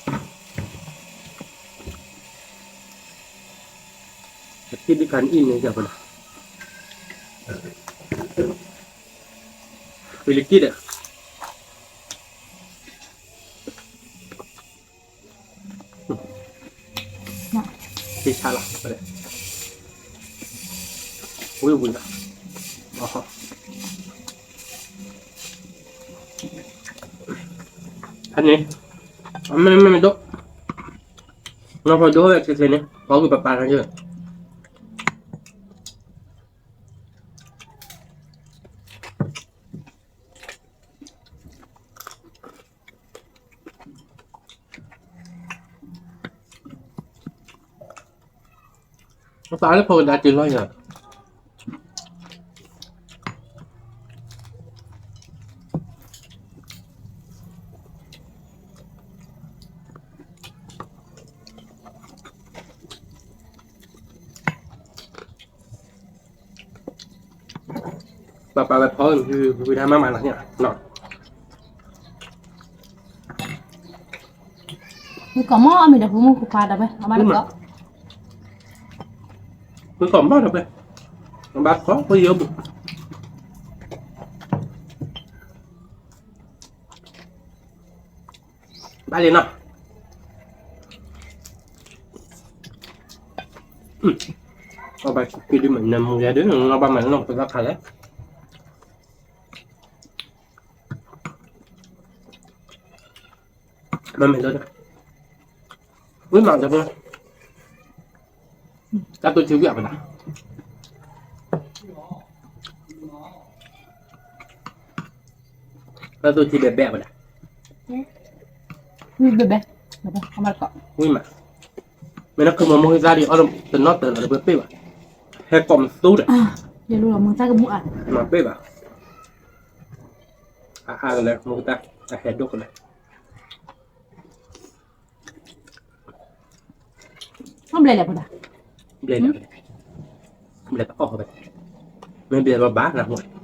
ကံၣ်ဒုးခါန့ၣ်အံၤန့ၣ်ယၤပဒၣ်, ပလံၤကံၣ်ဒီး သ့ဆါလီၤ, ဝံၣ်ဝံၣ်လီၤ, ဖဲန့ၣ် မ့မ့ၢ်မ့ၢ်ဒိၣ်, နီၢ်ဖိဒိၣ်ဝဲသ့သ့န့ၣ် ပှၤဝံၣ်ပပာ်ထီၣ်ယဲၢ် ပပာ်လၢဖိကဒါတုၤလီၤယၤ, ပပာ်ဝဲဖီ ဝံၤဒၣ်မးမးလီၤန့ၣ်, ဝံၣ်ကီၢ်မီၢ်အမံၤဒီး ဖိမုၣ်ဖိခွါဒီးဖဲ အဘၣ်တကီး, ဝံၣ်ကီၢ်မီၢ်ဒီးဖဲ အဘၣ်တကီး ဖိယိဘိ ဘၣ်လံနီၤ, အဘၣ်က့ၤဒုးမး နမူၤယၤဒုး နဘၣ်မၤနီၢ်ပသးခါလဲၣ်, မ့မ့ၢ်လၢ ဝံၣ်မးဒီးဖဲ တၢ်တိၢ်ထံဝံၣ်အပဒၣ်, တၢ်တိၢ်ထံဘဲဘဲအပဒၣ်, ဝံၣ်ဘဲဘဲ, ဝံၣ်မး, မ့ၢ်နကမၤမိၢ်ဟံသၣ်ဒံး အီၣ်တနီၣ်တၢၤလီၤတဘၣ်ပ့ၢ်ဘၣ်, ဟဲကိးမသူဒီး, မၤပ့ၢ်ဘၣ်, အအါကလဲၣ် မိၢ်ဟံသၣ်, အဟဲဒိၣ်ကလဲၣ် ဘျဲၣ်လဲၣ်ပဒၣ်, ဘျဲၣ်လဲၣ်, ဘျဲၣ်တအီၣ်ဃီဘဲ, မ့ၢ်ဘျဲၣ်လီၤဘၣ်နၤမ့ၢ်,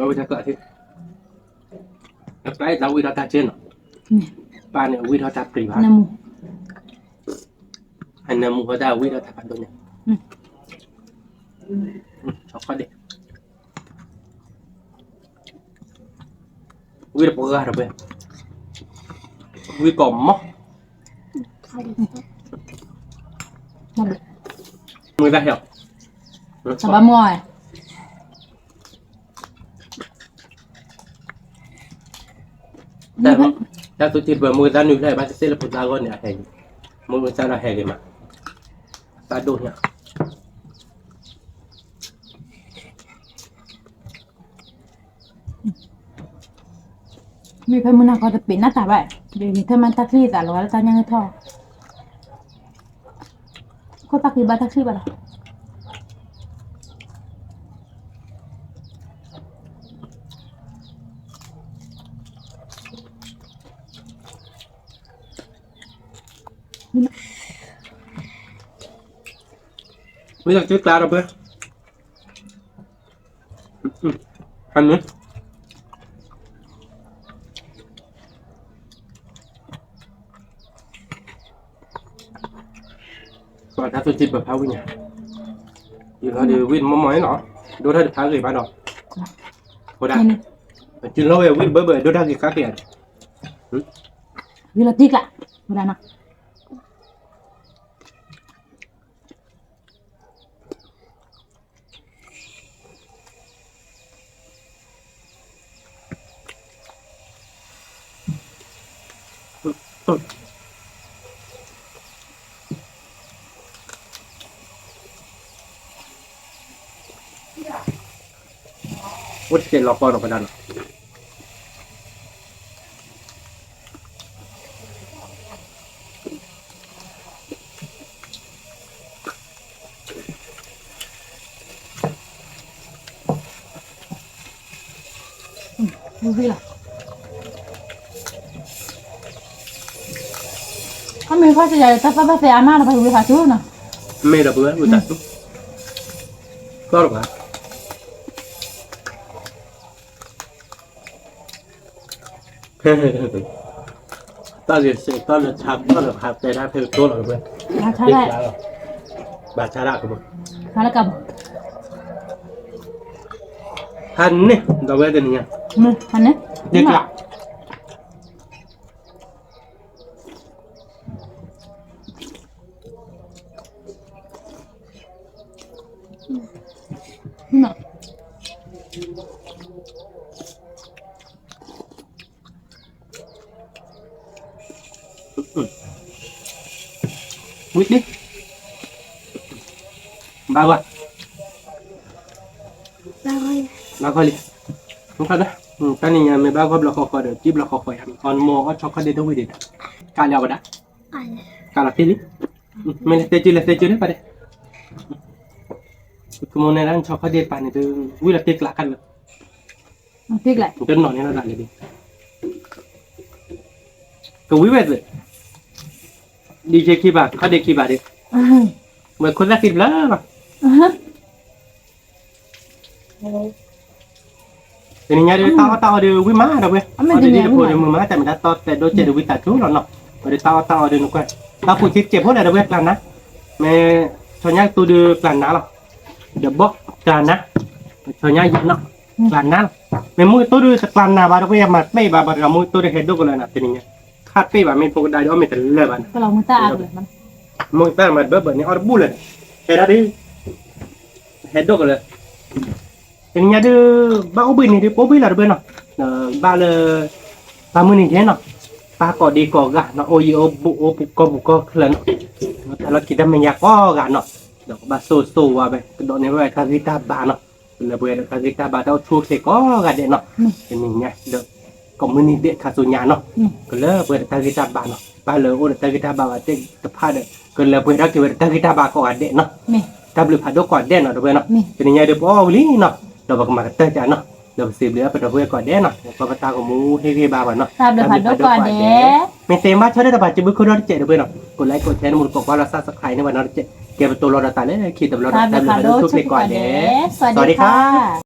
အဝံၣ်တၢ်ကျးထံ, အပၢ်အံၤတၢ်ဝံၣ်ထီၣ်တၢ်က့နီၤ, ပၢ်န့ၣ်အဝံၣ်ထီၣ်တၢ်ပျံၤဘၣ်, အနၢမူဝဲဒၣ်ဝံၣ်ထီၣ်တၢ်ဖးဒိၣ်န့ၣ်, ဝံၣ်တပှဲၤဂၤတပှဲၤ, ဝံၣ်ကီးမီၢ်, မုၢ်တၢ်ဟဲ, ဘၣ်မီၢ်, တၢ်သူၣ်ထံပၢၤ မိၢ်သၣ်နုာ်ဖျဲၣ်ဘၣ်တသ့လၢဖိသၣ်အဂီၢ်န့ၣ် အဟဲ, မိၢ်သၣ်ဒီးဟဲက့ၤမး, သၣ်ဒိၣ်ညါ မ့ၢ်ဖဲမုၢ်နၤခီတပ့ၤနၢ်တၢ်ဘၣ်, ဒ်န့ၣ်ထဲမ့ၢ်တၢ်ချံသးလီၤလၢတၢ်ညၣ်ဟဲထီၣ်, ခိၣ်တၢ်ချံဘၣ်တၢ်ချံဘၣ်လီၤ. မ့ၢ်တၢ်ချံကျါဒီးဘၣ်, ဟါန့ၣ် ပှၤတၢ်သူၣ်ထံပၢၤဖးဝံၣ်ညါ, ယလီၤဒီးဝံၣ်တမီၢ်မီၢ်န့ၣ်လီၤ, ဒိၣ်ထီၣ်တဖးဂ့ၤဘၣ်ဒီး, ဃိဒၣ်, ပစုလီၤဝဲဝံၣ်တဘၢဘၢ ဒိၣ်တၢ်ဂ့ၤကါက့ၤဧါ, ယလီၤတံၢ်ကျါ, ဃိဒၣ်နီၤ. အိၣ်တကဲလီၤကီနီၤ ပဒၣ်နီၤ. ဝံၤလီၤ. အမ့ၢ်ခီစယၤ တၢ်သၣ်ဘၣ်သဲအါမးလီၤ ပှၤဝံၤဖးဆူနီၤ. မ့ၢ်ဒီးပဝဲဝံၤဖးဆူ, ကီၢ်လီၤပှၤ. တၢ်ဂ့ၤစ့းတီၢ်လၢဆါတီၢ်လၢဖးတဲဒၣ်ဖဲကတိၢ်လီၤဝဲ, ဘၣ်ဆါဒၣ်, ဘၣ်ဆါဒၣ်ကဘၣ်, ဟါန့ၣ် ဒီးဝဲတနံၤညါ, ဟါန့ၣ်, ဒ့ကျး ဝံၤဒံး, ဘၣ်ဝဲ, ဘၣ်ခီလံ, တနံၤညါမ့ၢ်ဘၣ်ဂီၢ်ဘျီဃီဃီဒီး ကံၣ်ဘျီဃီဃီယါ, အီၣ်နမိၢ်အီၣ်ဆီခီၣ်ဒ့တဝံၤဒံး, ကးလၢအဝဲဒၣ်, ကးလီၤတ့ၢ်လံ, မ့ၢ်လဲၤတဲက့ၤလဲၤတဲက့ၤန့ၣ်ပှၤဒဲး, ကမိၣ်န့ၣ်ဒၣ်ဆီခီၣ်ဒ့ပာ်န့ၣ် ဝံၤလီၤတ့ၢ်ကျးခါလၢ တနီၤန့ၣ်လီၤဒၣ်လဲာ်ဒံး, ကဝံၤဝဲသ့ၣ်, ဒ်ယဲခံဘၣ် ခီၣ်ဒ့ခံဘၣ်ဒံး, ဝဲခိၣ်သၣ်ခံတဖျၢၣ်လီၤ, တနံၤညါဒီး တၢ်အီၣ်တၢ်အီဒီးဝံၣ်မးဒီးဝဲ, အီၣ်ဒ်တဖိဒီးမုာ်မး တၢ်မ့ၢ်တၢ်တီတဲဒိကဲးဒီးဝံၣ်သးကၠိလီၤနီၤ, ဝဲဒီးတၢ်အီၣ်တၢ်အီဒီးနကွၢ်, တၢ်ပူၤစ့တကဲးဖိလဲၣ်ဒီးဝဲကျါနၤ, မ့ၢ်ဆီညါကတိၤဒီးကျါနၤလီၤ, ဒီးဘီၣ်ကျါနၤ, ဆီညါယဲၢ်နီၤ, ကျါနၤလီၤ, မ့ၢ်မူကတိၤဒီးတကျါနၤဘၣ်ဒီးဝဲယမၤတပ့ၢ်ဘၣ် ဘၣ်တဂၤမူကတိၤဒီးဟဲဒိၣ်ကလၢနၤတနံၤညါ, ခါတပ့ၢ်ဘၣ် မ့ၢ်ဖိကဒါဒီးအီၣ်မ့ၢ်တလၢာ်ဘၣ်န့ၣ် မူကတၢ်မၤတဘၢဘၢန့ၣ် အီၣ်တဘူၣ်လၢၤ, ဟဲဒၣ်ဒ် ဟဲဒိၣ်ကလၢာ်, တနံၤညါဒုး ဘၣ်အိၣ်ဘှံးန့ၣ်ဒုး ပအိၣ်ဘှံးလီၤတဘၢနီၤ, ဘၣ်လၢ ပၢ်မုၢ်နံၤဒဲးနီၤ, ပၢ်ကိးဒံကိးဂၤနီၤ အိၣ်ယံၤအိၣ်ဘူးအိၣ်ပူၤကီၢ်ပူၤကီၢ်ချၢနီၤ, တၢ်လီၢ်ခံတၢ်မဲာ်ညါကိးဂၤနီၤ, ဒီးကဘၣ်ဆိၣ်ဂ့ၤဆိၣ်ဝါဝဲ ကဒိးန့ၢ်ဝဲတၢ်ဂံၢ်တၢ်ဘါနီၤ, ကလၢပှဲၤဒီးတၢ်ဂံၢ်တၢ်ဘါတၢ်အိၣ်ဆူၣ်အိၣ်ချ့ကိးဂၤဒဲးနီၤ, တနံၤညါဒီး ကိးမုၢ်နံၤဒဲးခါဆူညါနီၤ, ကလၢပှဲၤဒီးတၢ်ဂံၢ်တၢ်ဘါနီၤ, ပၢ်လၢအိၣ်ဒီးတၢ်ဂံၢ်တၢ်ဘါဘၣ်သ့ၣ်တဖၣ်ဒီး ကလၢပှဲၤထီၣ်က့ၤဝဲဒီးတၢ်ဂံၢ်တၢ်ဘါကိးဂၤဒဲးနီၤ, တၢ်ဘျုးဖးဒိၣ်ကိးဂၤဒဲးနီၤ တဝဲနီၤ, တနံၤညါဒီးပအီၣ်ဝံၤလံနီၤ, ဒီးပကမၤကတၢၢ်ကနီၤ, ဒီးပစံးဘျုးအပဒီပုၢ်ဝဲၢ်ကိးဂၤဒဲးနီၤ, ကွၢ်ပတၢ်ဂီၤမူဟ့ၣ်ဂံၢ်ဘါပှၤနီၤ, တၢ်ဘျုးဖးဒိၣ်ကိးဂၤဒဲး, မ့ၢ်သ့မ့ၢ်ဘၣ်ဆီဒီးတဘၣ်စံးဘျုးခိၣ်ဒီတစဲးတဝဲနီၤ, ကိးlikeကိးshareန့ၣ် မူတကိးကွၢ်လီၤ subscribe န့ၣ်ဝဲနီၤတစဲး, ကဲပတိၤလီၤဒီးသးလၢခံတဘျီဒီး တၢ်ဘျုးဖးဒိၣ်ဆိၣ်ဂ့ၤကိးဂၤဒဲး, စဝၤဒံခါ